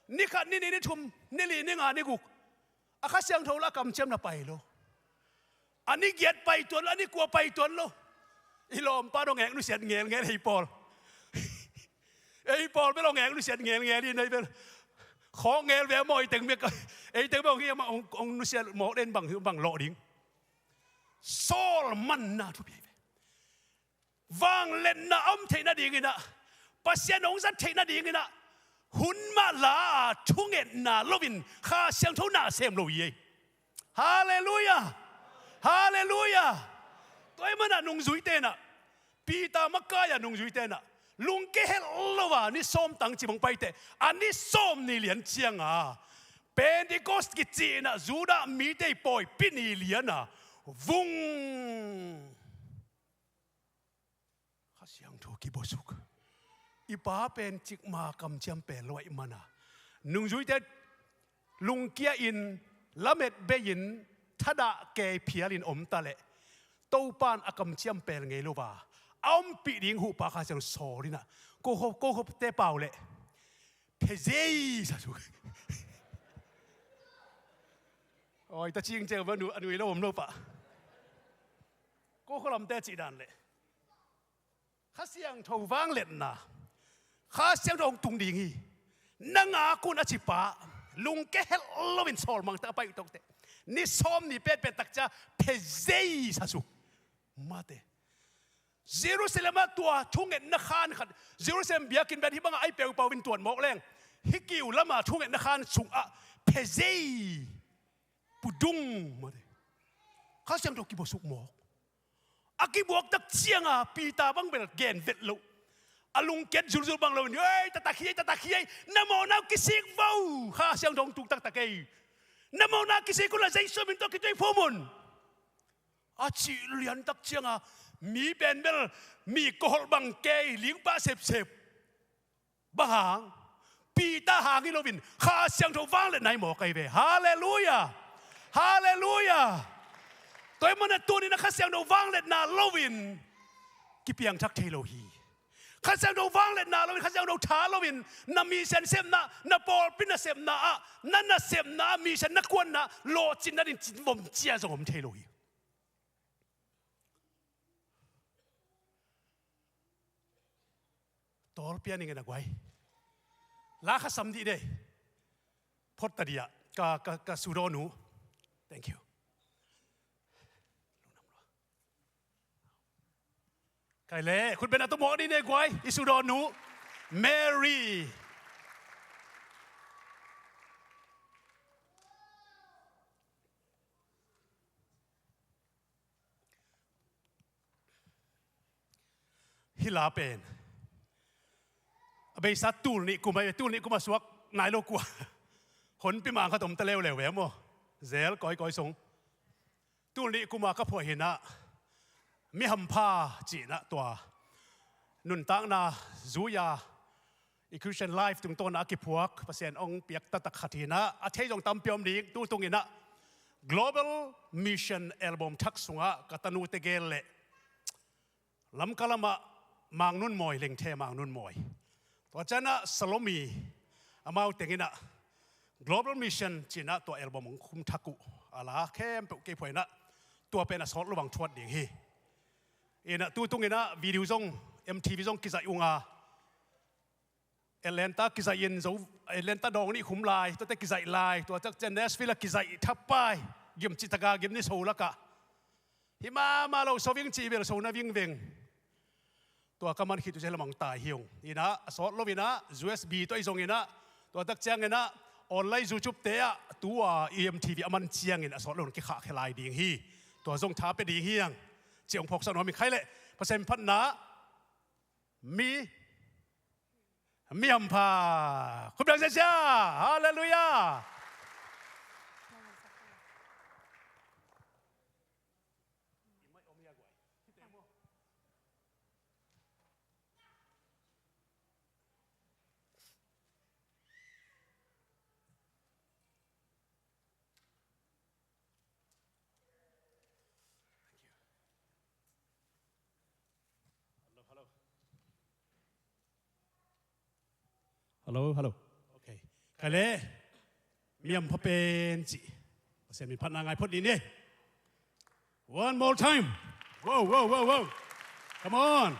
ni khat, ni nih, ni thum, ni li, ni nga, ni guk, a Kha Siangtho lah a kamciam na pai lo. A ni giat pai tuan lo, a ni kua pai tuan lo. I lawmpa dong hong ek nusiat ngelngel, ei pawl. Ei pawl bel hong ek nusiat ngelngel in, ei bel. Khawng ngel ve maw, ei teng bek, ei teng bek hong hi a, hong, hong nusiat mawk den bang, bang lawh ding. Sawl manna thupi ahi ve. Vangliatna a om theih nadingin ah, Pasian hong zat theih nadingin ah, hun mah la a thungetna lo-in Kha Siangtho na sem lo hi ei. Halleluiah! Halleluiah! Tua ahih manin ah nungzuite in ah, Peter makai-a nungzuite in ah, lungkia het lo a ni sawm tang cimawh paiteh, a ni sawm ni lian ciangin Pentecost kici in ah Judah mite pawlpi ni lian a vung. Kha Siangtho kibuasuk. I Pa pen cikmah kamciam pel lo ahih manin, nungzuite lungkia-in, lamet bei-in, thadah kei phialin om ta leh, Topa in a kamciam pel ngei lo a, a ompih ding huhpa Kha Siangtho sawl in ah, ko kho, ko khote pau leh, phezei sa suk. Oi, ta cing ceu, a nu, a nui lo om lo pah. Ko kho lamte cih dan leh, Kha Siangtho vangliatna, Kha Siangtho hong tung ding hi. Na ngak un a ci pa, lungkia het lo-in sawlmang tak a pai uh tawh teh, ni sawm ni petpet tak ciang phezei sa suk. Mate. Jerusalem ah tua thungetna khan khat, Jerusalem biakinn pen hih bangah a i peupau in tuat mawk leng, hih kiu lamah thungetna khan sungah phezei pudung, mate. Kha Siangtho kibuasuk mawk. A kibuak tak ciangin Peter bang bel gen vet lo. A lungkiat zulzul bang lo in, ei, taktak hi ei, taktak hi ei, na mawhna uh kisik vo, Kha Siangtho hong tung taktak ei. Na mawhna kisik un la Jesu min tawh kituiphum un, a cih lian tak ciangin mi pen bel mi koholh bang kei, lingpah sepsep. Bang hang? Peter hang hi lo-in Kha Siangtho vangliatna hi mawk ahi ve. Halleluiah! Halleluiah! Tua ahih manin tuni-in a Kha Siangtho vangliatna lo-in kipiangthak thei lo hi. Kha Siangtho vangliatna lo-in, Kha Siangtho tha lo-in na mission sepna, na pawlpi nasepna ah, na nasepna ah, mission na kuanna ah lawhcinna ding cin vom cia zong om thei lo hi. Tawlpia ning e na guai. La kha sam dih de. Phot ta dih ah. Ka, ka, ka sudaw nu. Thank you. Kai le, khut beng a tumawh dih ne guai. I sudaw nu. Mary. Hih la pen a beisa tul nih kum ahi, tul nih kum a suak nai lo kua. Honpi mang khat om ta leuleu ve maw. Zel kawikawi sung. Tul nih kum a ka phuah hi-in ah, mi hampha ci-in ah tua nuntakna zui-a I Christian life tungtawn ah a kiphuak Pasian hong piak taktak khat hi in ah, a thei zong tampi om ding. Tutung in ah Global Mission album thak sungah ka tanute gel leh Lamka lamah Mang Nun Mawi, Lengthe Mang Nun Mawi, tua ciang ah Salomi, amau teng in ah Global Mission ci in ah tua album hong khum thak uh a la khempeuh kei phuah in ah, tua pen a sawt lo bang thuat ding hi. In ah tutung in ah video zong, M T V zong kizaih ung a, Atlanta kizaih in zo, Atlanta dawng nih khum lai, tuate kizaih lai, tua tak ciang Nashville ah kizaih thapai, gim cih tak a gim ni so lakah, hi mahmah lo so ving cih bel so na vingveng. Tua ka man khit uh ciang lamang tai hi ung. In ah a sawt lo in ah U S B tawh i zong in ah, tua tak ciang in ah online YouTube te ah, tua i M T V a man ciangin a sawt lo in kikhahkhia lai ding hi. Tua zong tha pia ding hi hang. Ci hong phawksak nuam ing. Khai leh Pasian phatna, mi mi hampha. Khut beng sia sia. Halleluiah. Hello, hello. Okay. Khai leh mi hampha pen cih Pasian min phatna ngai phot ni ni. One more time. Wow, wow, wow, wow. Come on.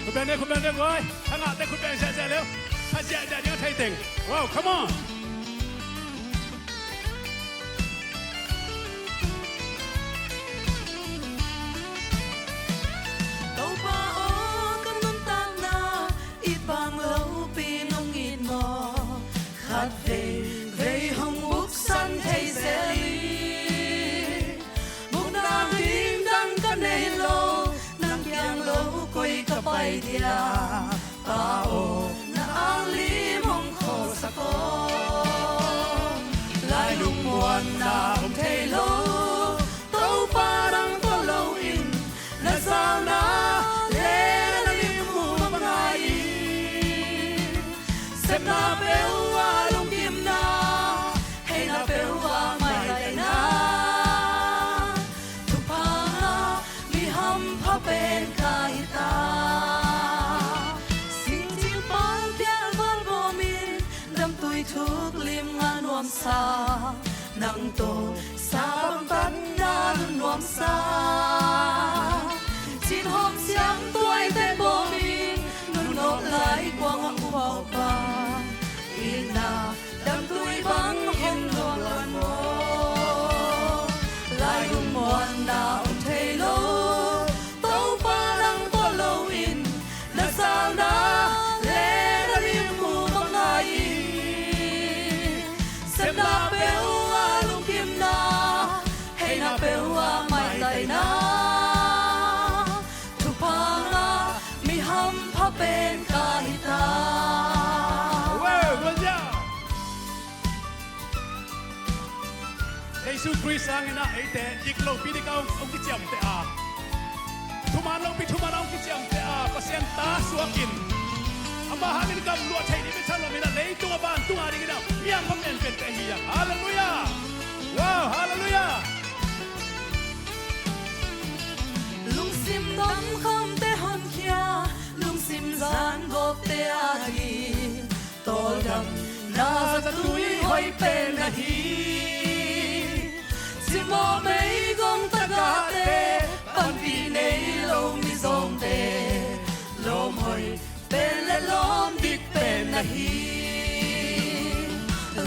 Khut beng ni, khut beng ni, guai. Thangahte khut beng ziahziah leu. Tha ziahziah ding a thei teng. Wow, come on. Topa aw, ka nuntakna it bang lopi nong it maw? Khat veivei hong buksan thei zel hi. Bukna ding dang ka nei lo, nang kiang lo koi ka pai dia? Pa aw, na anglim hong khawlsak aw. Lai lungmuanna om thei lo, Topa nang tawh lo in, na zauna le na limmu bang ngai in. Sepna peuh ah lungkimna, heina peuh ah maitaina. Thupha ngah mi hampha pen ka hi ta. Singcing pang pial val bawm in, damtui thuk lim ngah nuamsa, nang tawh sa bang tatna nun nuamsa. Cin hawm siam tuaite bawm in, nun nawk lai kuang a uphawk bang, itna damtui bang hong nuam luan maw? Lai lungmuanna om thei lo, Topa nang tawh lo in, na zauna le na limmu bang ngai in. Sepna peuh ah lungkimna, heina peuh ah maitaina. Thupha ngah mi hampha pen ka hi ta. Wow, well done. Jesu Khrist hangin ah eite dik lopi dik a hong kiciamteh a, thuman lopi thuman a hong kiciamteh a, Pasian ta suakin, amah hangin gamluah theih ding mi thalawm in ah, leitung a vantung a dingin ah mi hampha penpente hi a. Halleluiah. Wow, halleluiah. Lungsim dam khamte honkhia, lungsim zan gawpte ading tawldamna zatui hoih pen na hi. Cimawh meigong tagahte, panpih nei lo mizawngte lawm hoih pen le lawm dik pen na hi.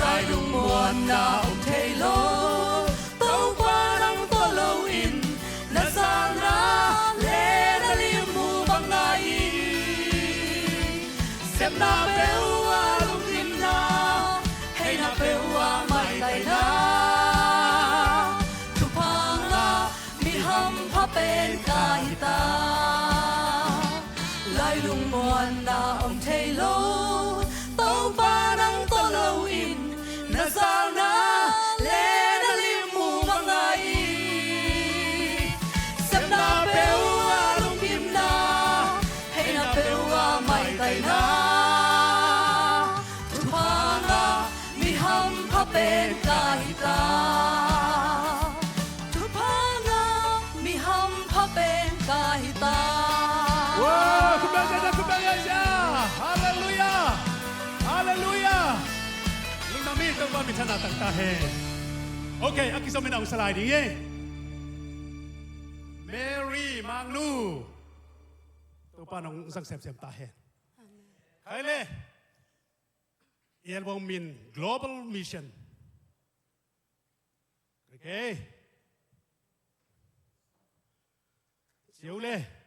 Lai lungmuanna om thei lo, Topa nang tawh lo in, na zauna le na limmu bang ngai in. Sepna peuh ah lungkimna, heina peuh ah maitaina. Thupha ngah mi hampha pen ka hi ta. Lai lung Tang ta hen. Ok, a kizomin a hong sa lai ding hi. Mary Manglu. Topa nong zang semsem ta hen. Khai le. I album min Global Mission. Ok. Siu le.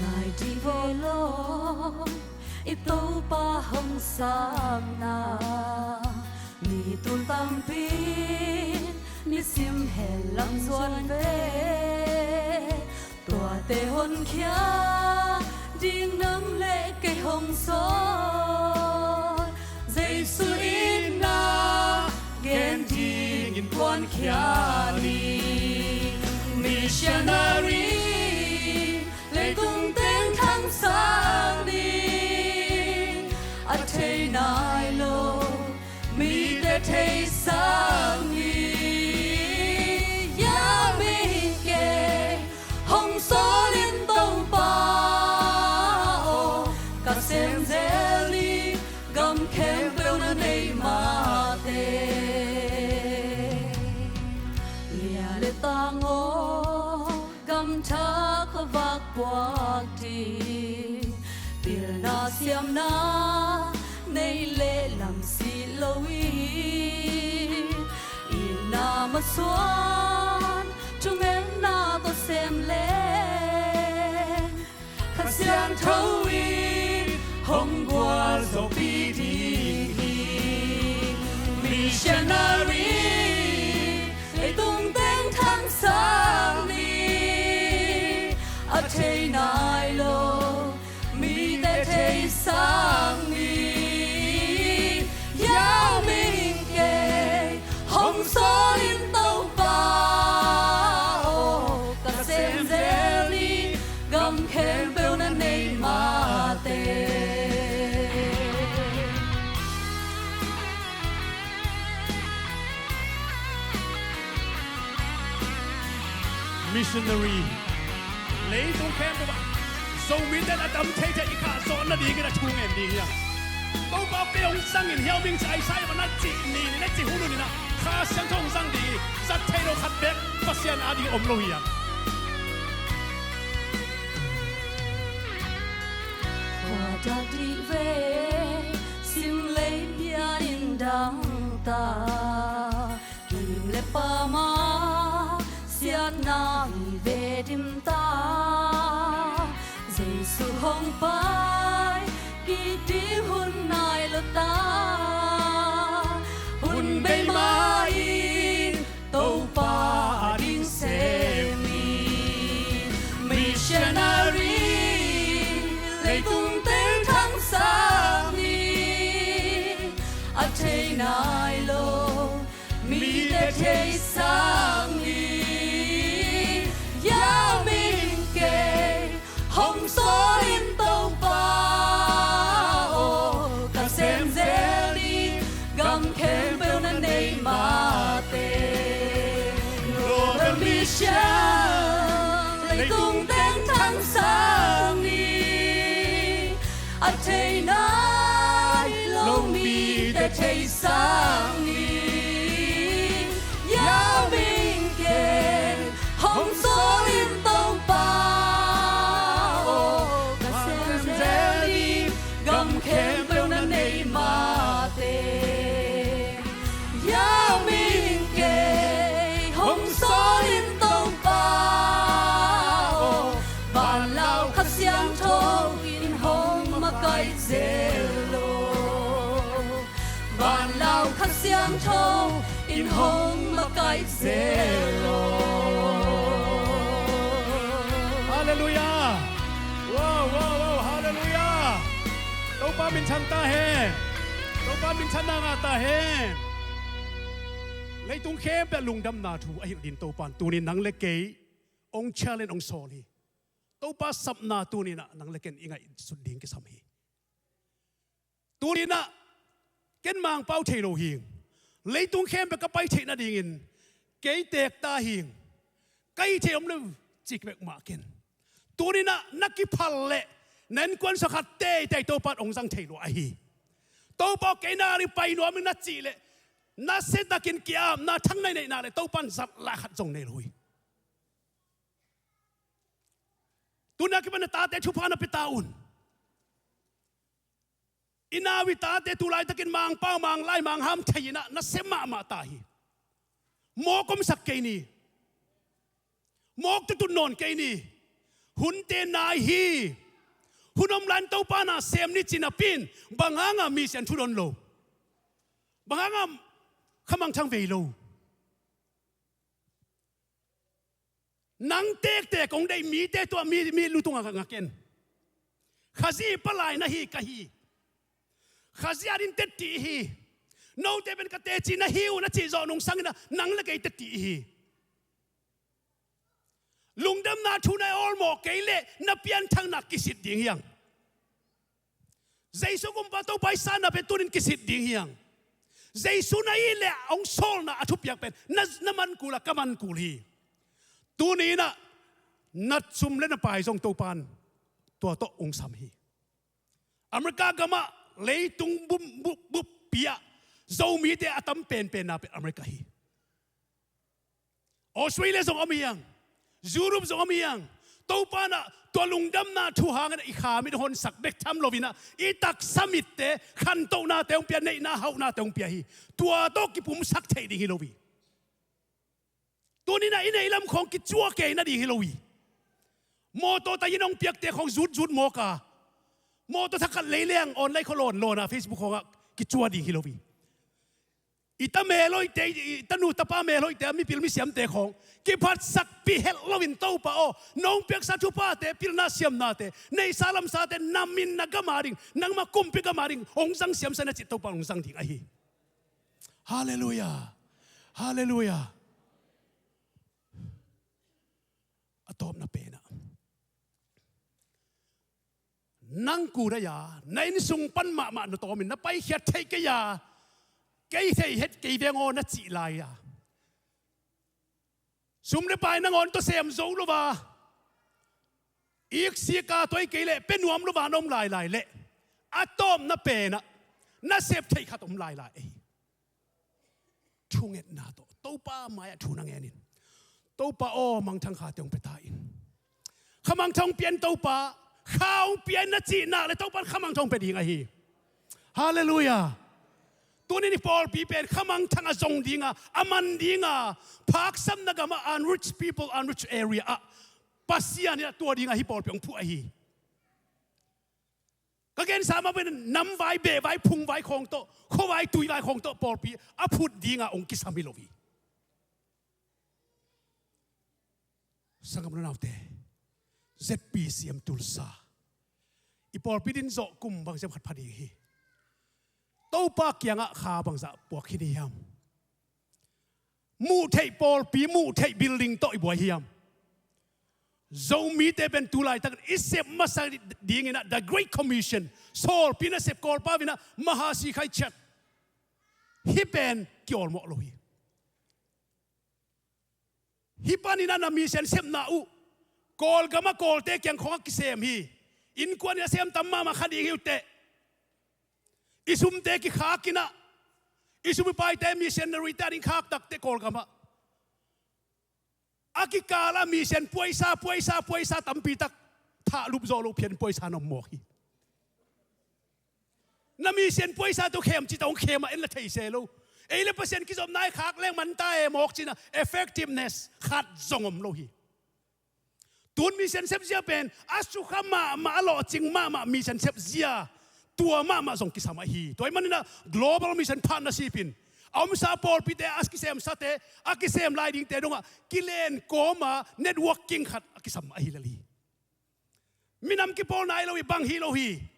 Nai dih ve lo, i Topa hong sapna. Mi tul tampi nisim hel lam zuan ve. Tuate honkhia ding nang le kei hong sawl. Jesu itna gen dingin kuankhia ni. Missionary leitung teng thangsak ni. A thei nai lo mite theisak ni. Hia ming kei hong sawl in Topa aw, ka sem zel ni. Gam khempeuh na nei mahte. Lia le tang aw, gam thak a vak puak ding. Pilna siamna nei le lam si lo i. Itna masuan thungetna tawh sem le. Kha Siangtho in hong gualzawhpih ding hi. Missionary leitung teng thangsak ni. A thei nai lo mite theisak ni. Hia ming kei hong sawl in Topa aw, ka sem zel ni. Gam khempeuh na nei mahte. Missionary leitung khempeuh ah Zomite a dam thei thei i khah zawh nadingin a thu ngen ding hi a. Topa kei hong zang in, hia ming ci, Isaiah bang na cih ni, na cih hun un in a, Kha Siangtho hong zang ding hi. Zat thei lo khat bek Pasian a ding om lo hi a. Khua dak dih ve, sim lei pian in dang ta. Kim le pama siatna hi ve dim ta. Jesu hong pai kik ding hun nai lo ta. Hun bei mah in Topa a ding sem ni. Missionary leitung teng thangsak ni. A thei nai lo mite theisak ni. Hia ming kei hong sawl in Topa aw, ka sem zel ni. Gam khempeuh na nei mahte. Global Mission leitung teng thangsak ni. A thei nai lo mite theisak ni. Hia ming kei hong sawl in Topa aw, ka sem zel ni. Gam khempeuh na nei mahte. Hia ming kei hong sawl in Topa aw, vanlau Kha Siangtho in hong makaih zel lo. Vanlau Kha Siangtho in hong makaih zel lo. Halleluiah. Wow, wow, wow, halleluiah. Topa minthan ta hen. Topa minthanna ngah ta hen. Leitung khempeuh lungdamna thu a hilh ding Topa in tuni nang le kei hong challenge hong sawl hi. Topa sapna tuni-in ah nang le ken i ngaihsut ding kisam hi. Tuni-in ah ken Mangpau thei lo hing. Leitung khempeuh ka pai theih nadingin kei teek ta hing. Ka hih theih om lo ci bek mah ken. Tuni-in ah na kiphal leh na innkuan sung khat teitei Topa in hong zang thei lua ahi. Topa aw, kei na ring pai nuam ing na cih leh na siatakin ki-apna thang na neih nak leh Topa in zat lai khat zong nei lo hi. Tuni-in ah kipan na tate thupha na pia ta un. I nau i tate tu laitakin Mangpau, Manglai, Mangham thei-in ah na sem mahmah ta hi. Mawk omsak kei ni. Mawk tutut nawn kei ni. Hunte nai hi. Hun om lai-in Topa na sem ni ci napi-in bang hanga mission thudon lo? Bang hanga khamangthang vei lo? Nang tektek hong deih mite tua mi, mi lu tungah ngak in. Khazih palai na hi ka hi. Khazih adingin teci hi. Note pen ka teci na hi uh na cih zawh nungsangin ah nang le kei teci hi. Lungdamna thu na awlmawh kei leh na pianthakna kisit ding hi hang. Jesu kumpa Topa i sanna pen tuni-in kisit ding hi hang. Jesu na hih leh hong sawlna a thupiak pen na, na man kul a, ka man kul hi. Tuni-in ah na sum le na pai zong Topa in tua tawh hong sam hi. America gamah leitung bup, bup, buppi-ah Zomite a tam penpenna pen America hi. Australia zong om hi hang. Europe zong om hi hang. Topa in ah tua lungdamna thu hangin ah i kha mit hong honsak bek tham loin ah i taksa mitte khantohnate hong pia, neihna hauhnate hong pia hi. Tua tawh kipumsak theih ding hi lo hi. Tuni-in ah i neih lam khawng kicua kei nading hi lo hi. Mawtaw taih in hong piakte khawng zutzut mawk a, mawtaw thakhat lei leng online khawng lawn lawn a, Facebook khawngah kicua ding hi lo hi. I ta mel hoihte, i tanu tapa mel hoihte, a mipil misiamte khawng kiphatsakpih helh loin Topa aw, nong piaksa thuphate, pilna siamnate, neihsa lamsate na min na gam ading, nangma kumpi gam ading hong zang siamsa in a cih Topa hong zang ding ahi. Halleluiah. Halleluiah. A tawpna pen ah, nang kua hi a, na inn sung pan mahmah na tawmin na paikhiat theih kei a, kei thei het kei veng aw na cih lai a, sum le pai nangawn tawh sem zo lo a, iksik a tawh hi kei leh pia nuam lo a na om lailai leh, a tawpna pen ah na sep theih khat om lailai ei. Thungetna tawh Topa mai-ah thu na ngen in. Topa aw, mangthang khate hong pia ta in. Khamangthang hong pia in Topa, kha hong pia in na cih nak leh Topa in khamangthang hong pia ding ahi. Halleluiah. Tuni-in i pawlpi pen khamangthang a zong ding a, a man ding a, phaksapna gam ah unreached people, unreached area ah Pasian in a tua ding a hih pawlpi hong phuh ahi. Ka gensa mah pen namvai, behvai, phungvai khawng tawh, khuavai, tuivai khawng tawh pawlpi a phut ding a hong kisam hi lo hi. Sanggam le naute, Z P C M Tulsa i pawlpi din zawh kum bangzah khat pha ding hi. Topa kiangah kha bangzah puak khin hiam? Muh theih pawlpi, muh theih building tawh i buai hiam? Zomite pen tu laitakin i sep masa dingin ah The Great Commission, sawlpi nasep, Kawlpau in ah Mahasi Khai Church, hih pen kiawlmawh lo hi. Hih panin ah na mission sepna uh Kawlgam ah Kawlte kiang khawngah kisem hi. Innkuan in a sem tam mahmah kha ding hi uh teh. I sumte kikhak in ah, i sum i paite, missionary-te ading khak tak teh Kawlgam ah, a kikal ah mission puaisa, puaisa, puaisa tampi tak thahlup zawh loh phian puaisa na om mawk hi. Na mission puaisa tawh khem cih tawh hong khem a, en la thei se lo. Ei le Pasian kizopna i khak leng man ta e mawk cih na effectiveness khat zong om lo hi. Tun mission sepzia pen a sukha mahmah, a lawhcing mahmah mission sepzia, tua mahmah zong kisam ahi. Tua ahih manin ah Global Mission Partnership in a omsa pawlpite, a kisemsate, a kisem lai dingte dongah kilen kawm a networking khat a kisam ahi lel hi. Minam kipawlna hi lo hi, bang hi lo hi.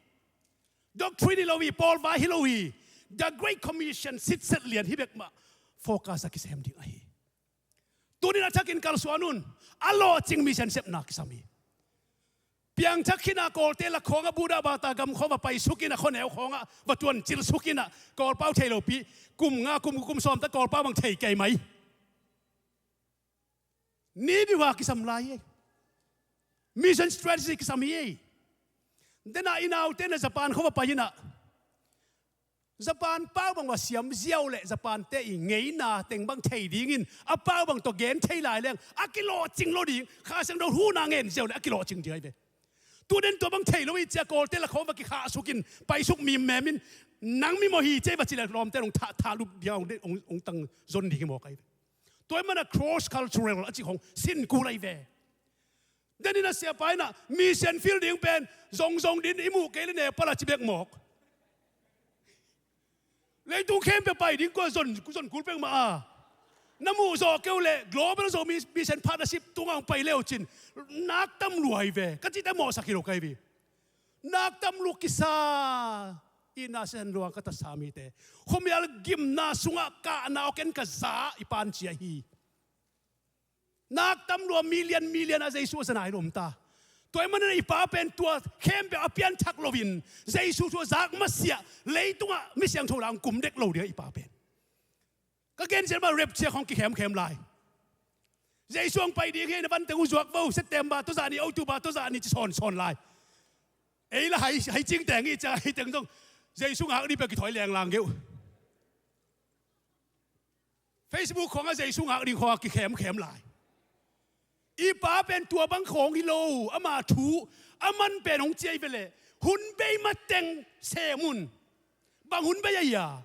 Doctrine hi lo hi, pawlvai hi lo hi. The Great Commission, sitset lian hi bek mah. focus a kisem ding ahi. Tunin a thakin kalsuan un. A lawhcing mission sepna kisam hi. Piangthak khin a, Kawlte lak khawngah Buddha bata gam khawng va paisuk in a, khuaneu khawngah va tuancil suk in a, Kawlpau thei lopi, kum nga kum, kum sawm ta Kawlpau bang thei kei mai. Ni biuha kisam lai hi. Mission strategy kisam hi. Dena i naute na Japan khawng va pai in a, Japan pau bang va siam ziau le Japan te i ngeina teng bang thei dingin a pau bang tawh gen thei lai leng a kilawhcing lo ding. Kha Siangtho huhna ngen ziau le a kilawhcing ding ahi ve. Tunin tua bang thei lo i cia Kawlte lak khawng va kikhahsuk in paisuk mimem in nang mi maw hi cia va ci le lawmte hong thah, thah lup dia hong, hong, hong tang zon ding hi mawk ahi ve. Tua i mana cross cultural a ci khawng sin kul ahi ve. Denin a siapa in a mission field ding pen zongzong din i muh kei le Nepal a ci bek mawk. Leitung khempeuh pai ding kua zon, zon kul pek mah a. Na muh zawh keu le Global Zo Mission Partnership tungah hong pai leu cin nak tam lua hi ve. Ka cihte mawhsak hi lo ka hi ve. Nak tam lua kisa. I na sen luang ka tasa mite khuamial gimna sungah kahna awk en ka za i pan cia hi. Nak tam lua million million a Jesu a za nai lom ta. Tua i manin i pa pen tua khempeuh a pianthak loin Jesu thu a zak masiah leitungah mi siangtho la hong kum dek lo ding a i pa pen. Ka gen ciat mah rapture khawng kikhemkhem lai. Jesu hong pai ding hi na vanteng uh zuak vo, September tawh zah ni, October tawh zah ni ci sawnsawn lai. Ei la hai, hai cingteng i cia hai teng zong Jesu ngak ni pia kithawi lenglang geuh. Facebook khawngah Jesu ngak ding khawngah kikhemkhem lai. I pa pen tua bang khawng hi lo, ama thu a man pen hong ciai ve leh hun bei mateng sem un. Bang hun bei ahi a?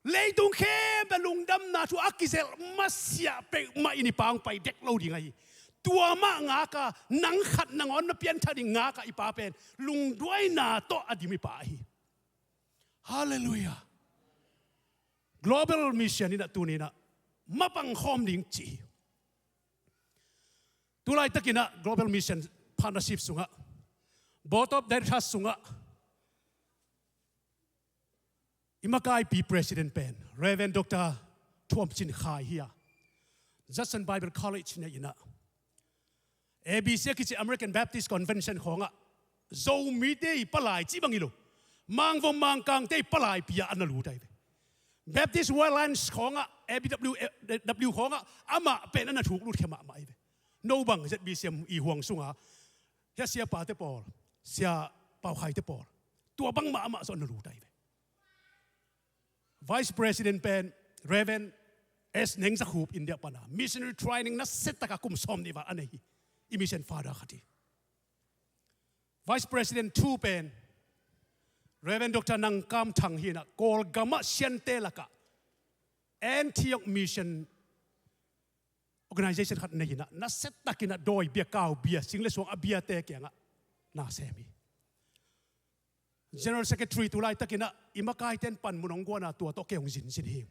Leitung khempeuh lungdamna thu a kizelh masiah peuhmah in i pa hong pai dek lo ding ahi. Tua mah ngaka nang khat nangawn na pianthak ding ngaka i pa pen lungduaina tawh a dim i pa ahi. Halleluiah. Global Mission in a tuninah mapang khawm ding ci hi. Tulaitakinah Global Mission Partnership sungah, Board of Directors sungah i makaipi President pen Reverend Doctor Thuam Cin Khai hi a, Judson Bible College nei inah A B C a kici American Baptist Convention khawngah Zomite i palai cih bang hi lo, Mangvom Mangkangte i palai pi-ah a na lut ahi ve. Baptist World Alliance khawngah, A B W W khawngah amah pen a na thuk lut khia mahmah ahi ve. No bang Z B C M i huang sunga hia siapate pawl, sia Pau Khaite pawl, tua bang mahmah zawh a na lut ahi ve. Vice President pen Reverend S Neng Za Khup India pana missionary training nasia taka kum sawm nih val a nei hi. I mission father khat hi. Vice President two pen Reverend Doctor Nang Kam Thang hi inah, Kawlgamah Siante lakah Antioch Mission Organization khat nei inah, nasia takinah dawi bia, kau bia, sing le suang a biate kiangah na sem hi. General Secretary tulaitakinah i makaiten panmun hong guana tua tawh kei hong zinzin hi.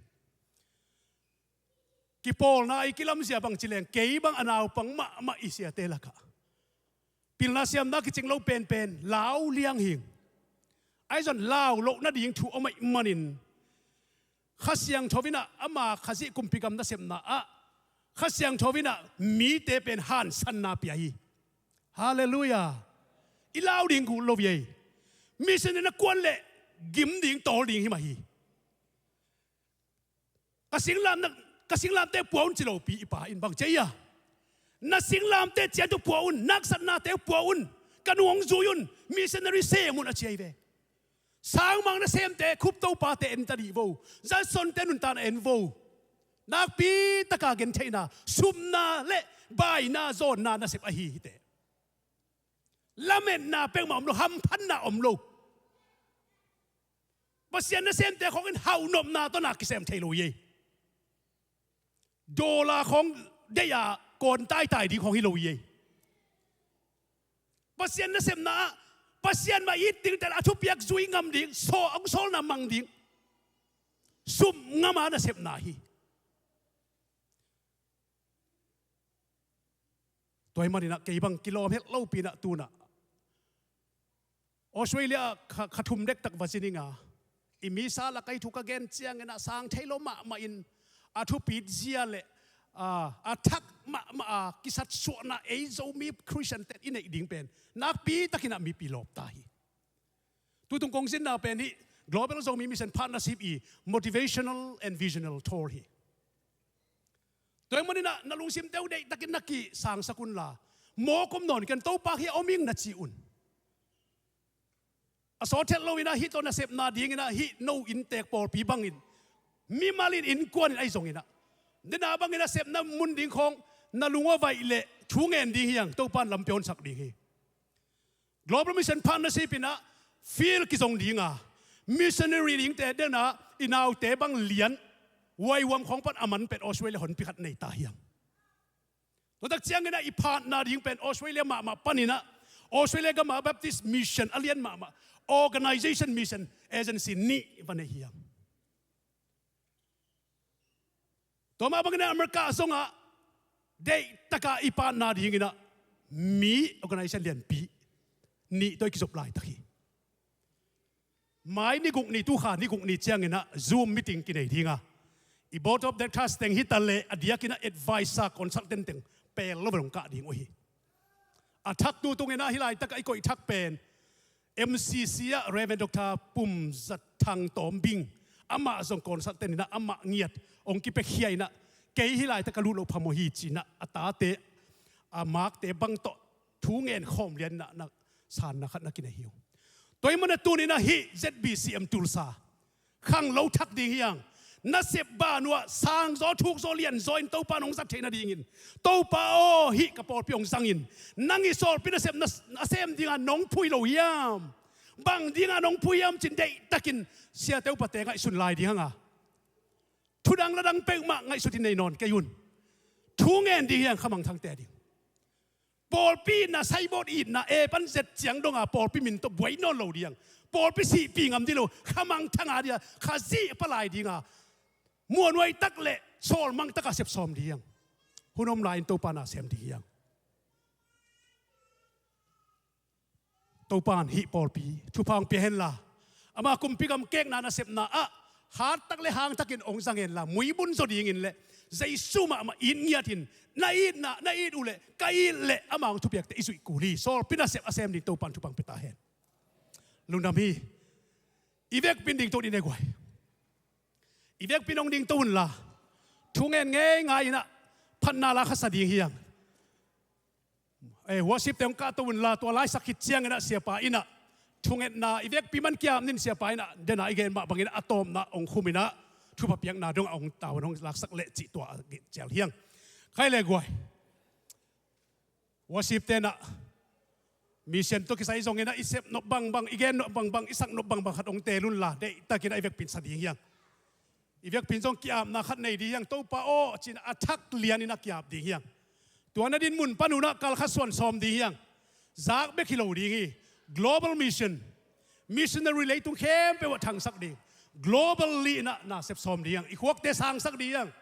Kipawlna i kilamzia bang ci leng kei bang a naupang mahmah i siate lakah pilna siamna kicing lo penpen lau liang hing. Ahi zon lau loh nading thu om ahih manin Kha Siangtho inah ama Khazih kumpi gam nasepna ah Kha Siangtho inah mite pen hansanna pia hi. Halleluiah. I lau ding kul lo hi ei. Mission in a kuan leh gim ding tawl ding hi mah hi. Ka singlamna, ka singlamte pua un ci lopi i pa in bang ci a, na singlamte ciat uh pua un, naksatnate uh pua un, ka nung hong zui un, missionary sem un a ci ahi ve. Sangmang nasemte khupto pate en ta dih vo, Judson te nuntakna en vo. Nakpi taka gentheihna, supna le baina zawnna nasep ahi hi teh. Lametna peuhmah om lo, hamphatna om lo. Pasian nasemte khawngin hauhnopna tawh na kisem thei lo hi ei. Dollar khawng deih a kawn taitai ding khawng hi lo hi ei. Pasian nasepna ah Pasian mah it ding teh a thupiak zui ngam ding, saw hong sawlna mang ding, sup ngam a nasepna hi. Tua ahih maninah kei bang kilawm het lopi inah tunah Australia ah kha, kha thum dektak va zin inga, I misa lak ah hih thu ka gen ciangin ah sang thei lo mahmah in a thupit zia le, ah, a thak mahmah a kisatsuahna ei Zomi Christian ten i neih ding pen nakpi takin ah mipi lawp ta hi. Tutung kong zinna pen hih Global Zomi Mission Partnership i motivational and visional tour hi. Tua ahih manin ah na lungsim teuh deih takin na kisangsak unla, mawk om nawn ken, Topa, hih a om ing na ci un. A sawt het lo in ah hih tawh nasepna dingin ah hih no inntek pawlpi bangin mimal in innkuan in ahi zongin ah, dena bangin a sepna mun ding khawng na lung aw vaih leh thu ngen ding hi hang, Topa in lampi hong sak ding hi. Global Mission Partnership in ah field kizong ding a, missionary dingte, dena i naute bang lian, huaihuam khawng pan a man pet Australia honpi khat nei ta hi hang. Tua tak ciangin ah i partner ding pen Australia mahmah panin ah Australia gam ah Baptist Mission a lian mahmah organization, mission agency nih va nei hi hang. Tua mah bangin ah America zong ah deih takin i partner dingin ah mi organization lianpi nih tawh i kizop laitak hi. Mai ni guk ni, tu kha ni guk ni ciangin ah Zoom meeting kinei ding a, i Board of Directors teng hi ta leh a diakin ah advisor, consultant teng pel lo va dong kah ding uh hi. A thak tu tungin ah hih laitak ah i koih thak pen M C C ah Reverend Doctor Pum Za Thang Tawm Bing, amah zong consultant in ah amah ngiat hong kipiakhia in ah, kei hih laitak ah ka lut loh phamawh hi ci-in ah a tate, a makte bang tawh thu ngen khawm lian in ah na sanna khat na kinei hi ung. Tua ahih manin ah tuni-in ah hih Z B C M Tulsa khanglo thak ding hi hang. Nasep ban uh ah sangzaw thukzaw lianzaw in Topa in hong zat theih nadingin, Topa aw, hih ka pawlpi hong zang in, nang i sawlpi nasep na, na sem dingin nong phui lo hiam? Bang dingin nong phui hiam ci-in deih takin siate upate ngaihsun lai ding hang a, thudang ladang peuhmah ngaihsut in nei nawn kei un. Thu ngen ding hi hang, khamangthangte ding. Pawlpi itna, saibawt itna, A pan Z ciang dong a pawlpi min tawh buai nawn lo ding. Pawlpi sihpih ngam ding lo, khamangthang a ding a, Khazih a palai ding a, muanhuai tak le sawlmang takin sep sawm ding. Hun om lai-in Topa in na sem ding hi hang. Topa in hih pawlpi thupha hong pia hen la, ama kumpi gam kekna nasepna ah hat tak le hang takin hong zang hen la, muibun zaw dingin le Jesu mahmah it ngiat in, na itna, na it uh leh ka it leh ama hong thupiakte i zuih kul hi. Sawlpi nasep a sem ding Topa in thupha hong pia ta hen. Lungdam hi. I vekpi in dingto ni, ne guai. I vekpi in hong dingto un la, thu ngen ngeingai in ah phatna la kha sa ding hi hang. Eh, worship te hong kahto un la, tua laisak khit ciangin ah siapa in ah thungetna, i vekpi man ki-ap ni, siapa in ah dena i gen mah bangin a tawpna hong khum in ah thupha piakna dong a hong tau hong laksak leh cih tua a gen cial hi hang. Khai le guai. Worship te in ah mission tawh kisai zongin ah i sep nop bangbang, i gen nop bangbang, i sak nop bangbang khat hong teel un la, deih takin ah i vekpi in sa ding hi hang. I vekpi in zong ki-apna khat nei ding hi hang. Topa aw, ci-in a thak lianin a ki-ap ding hi hang. Tua na din mun pan un ah kal khat suan sawm ding hi hang. Zak bek hi lo ding hi. Global mission, missionary leitung khempeuh ah thangsak ding. Globally in ah na sep sawm ding hi hang. I khuakte sangsak ding hi hang.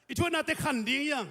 I thuaknate khan ding hi hang.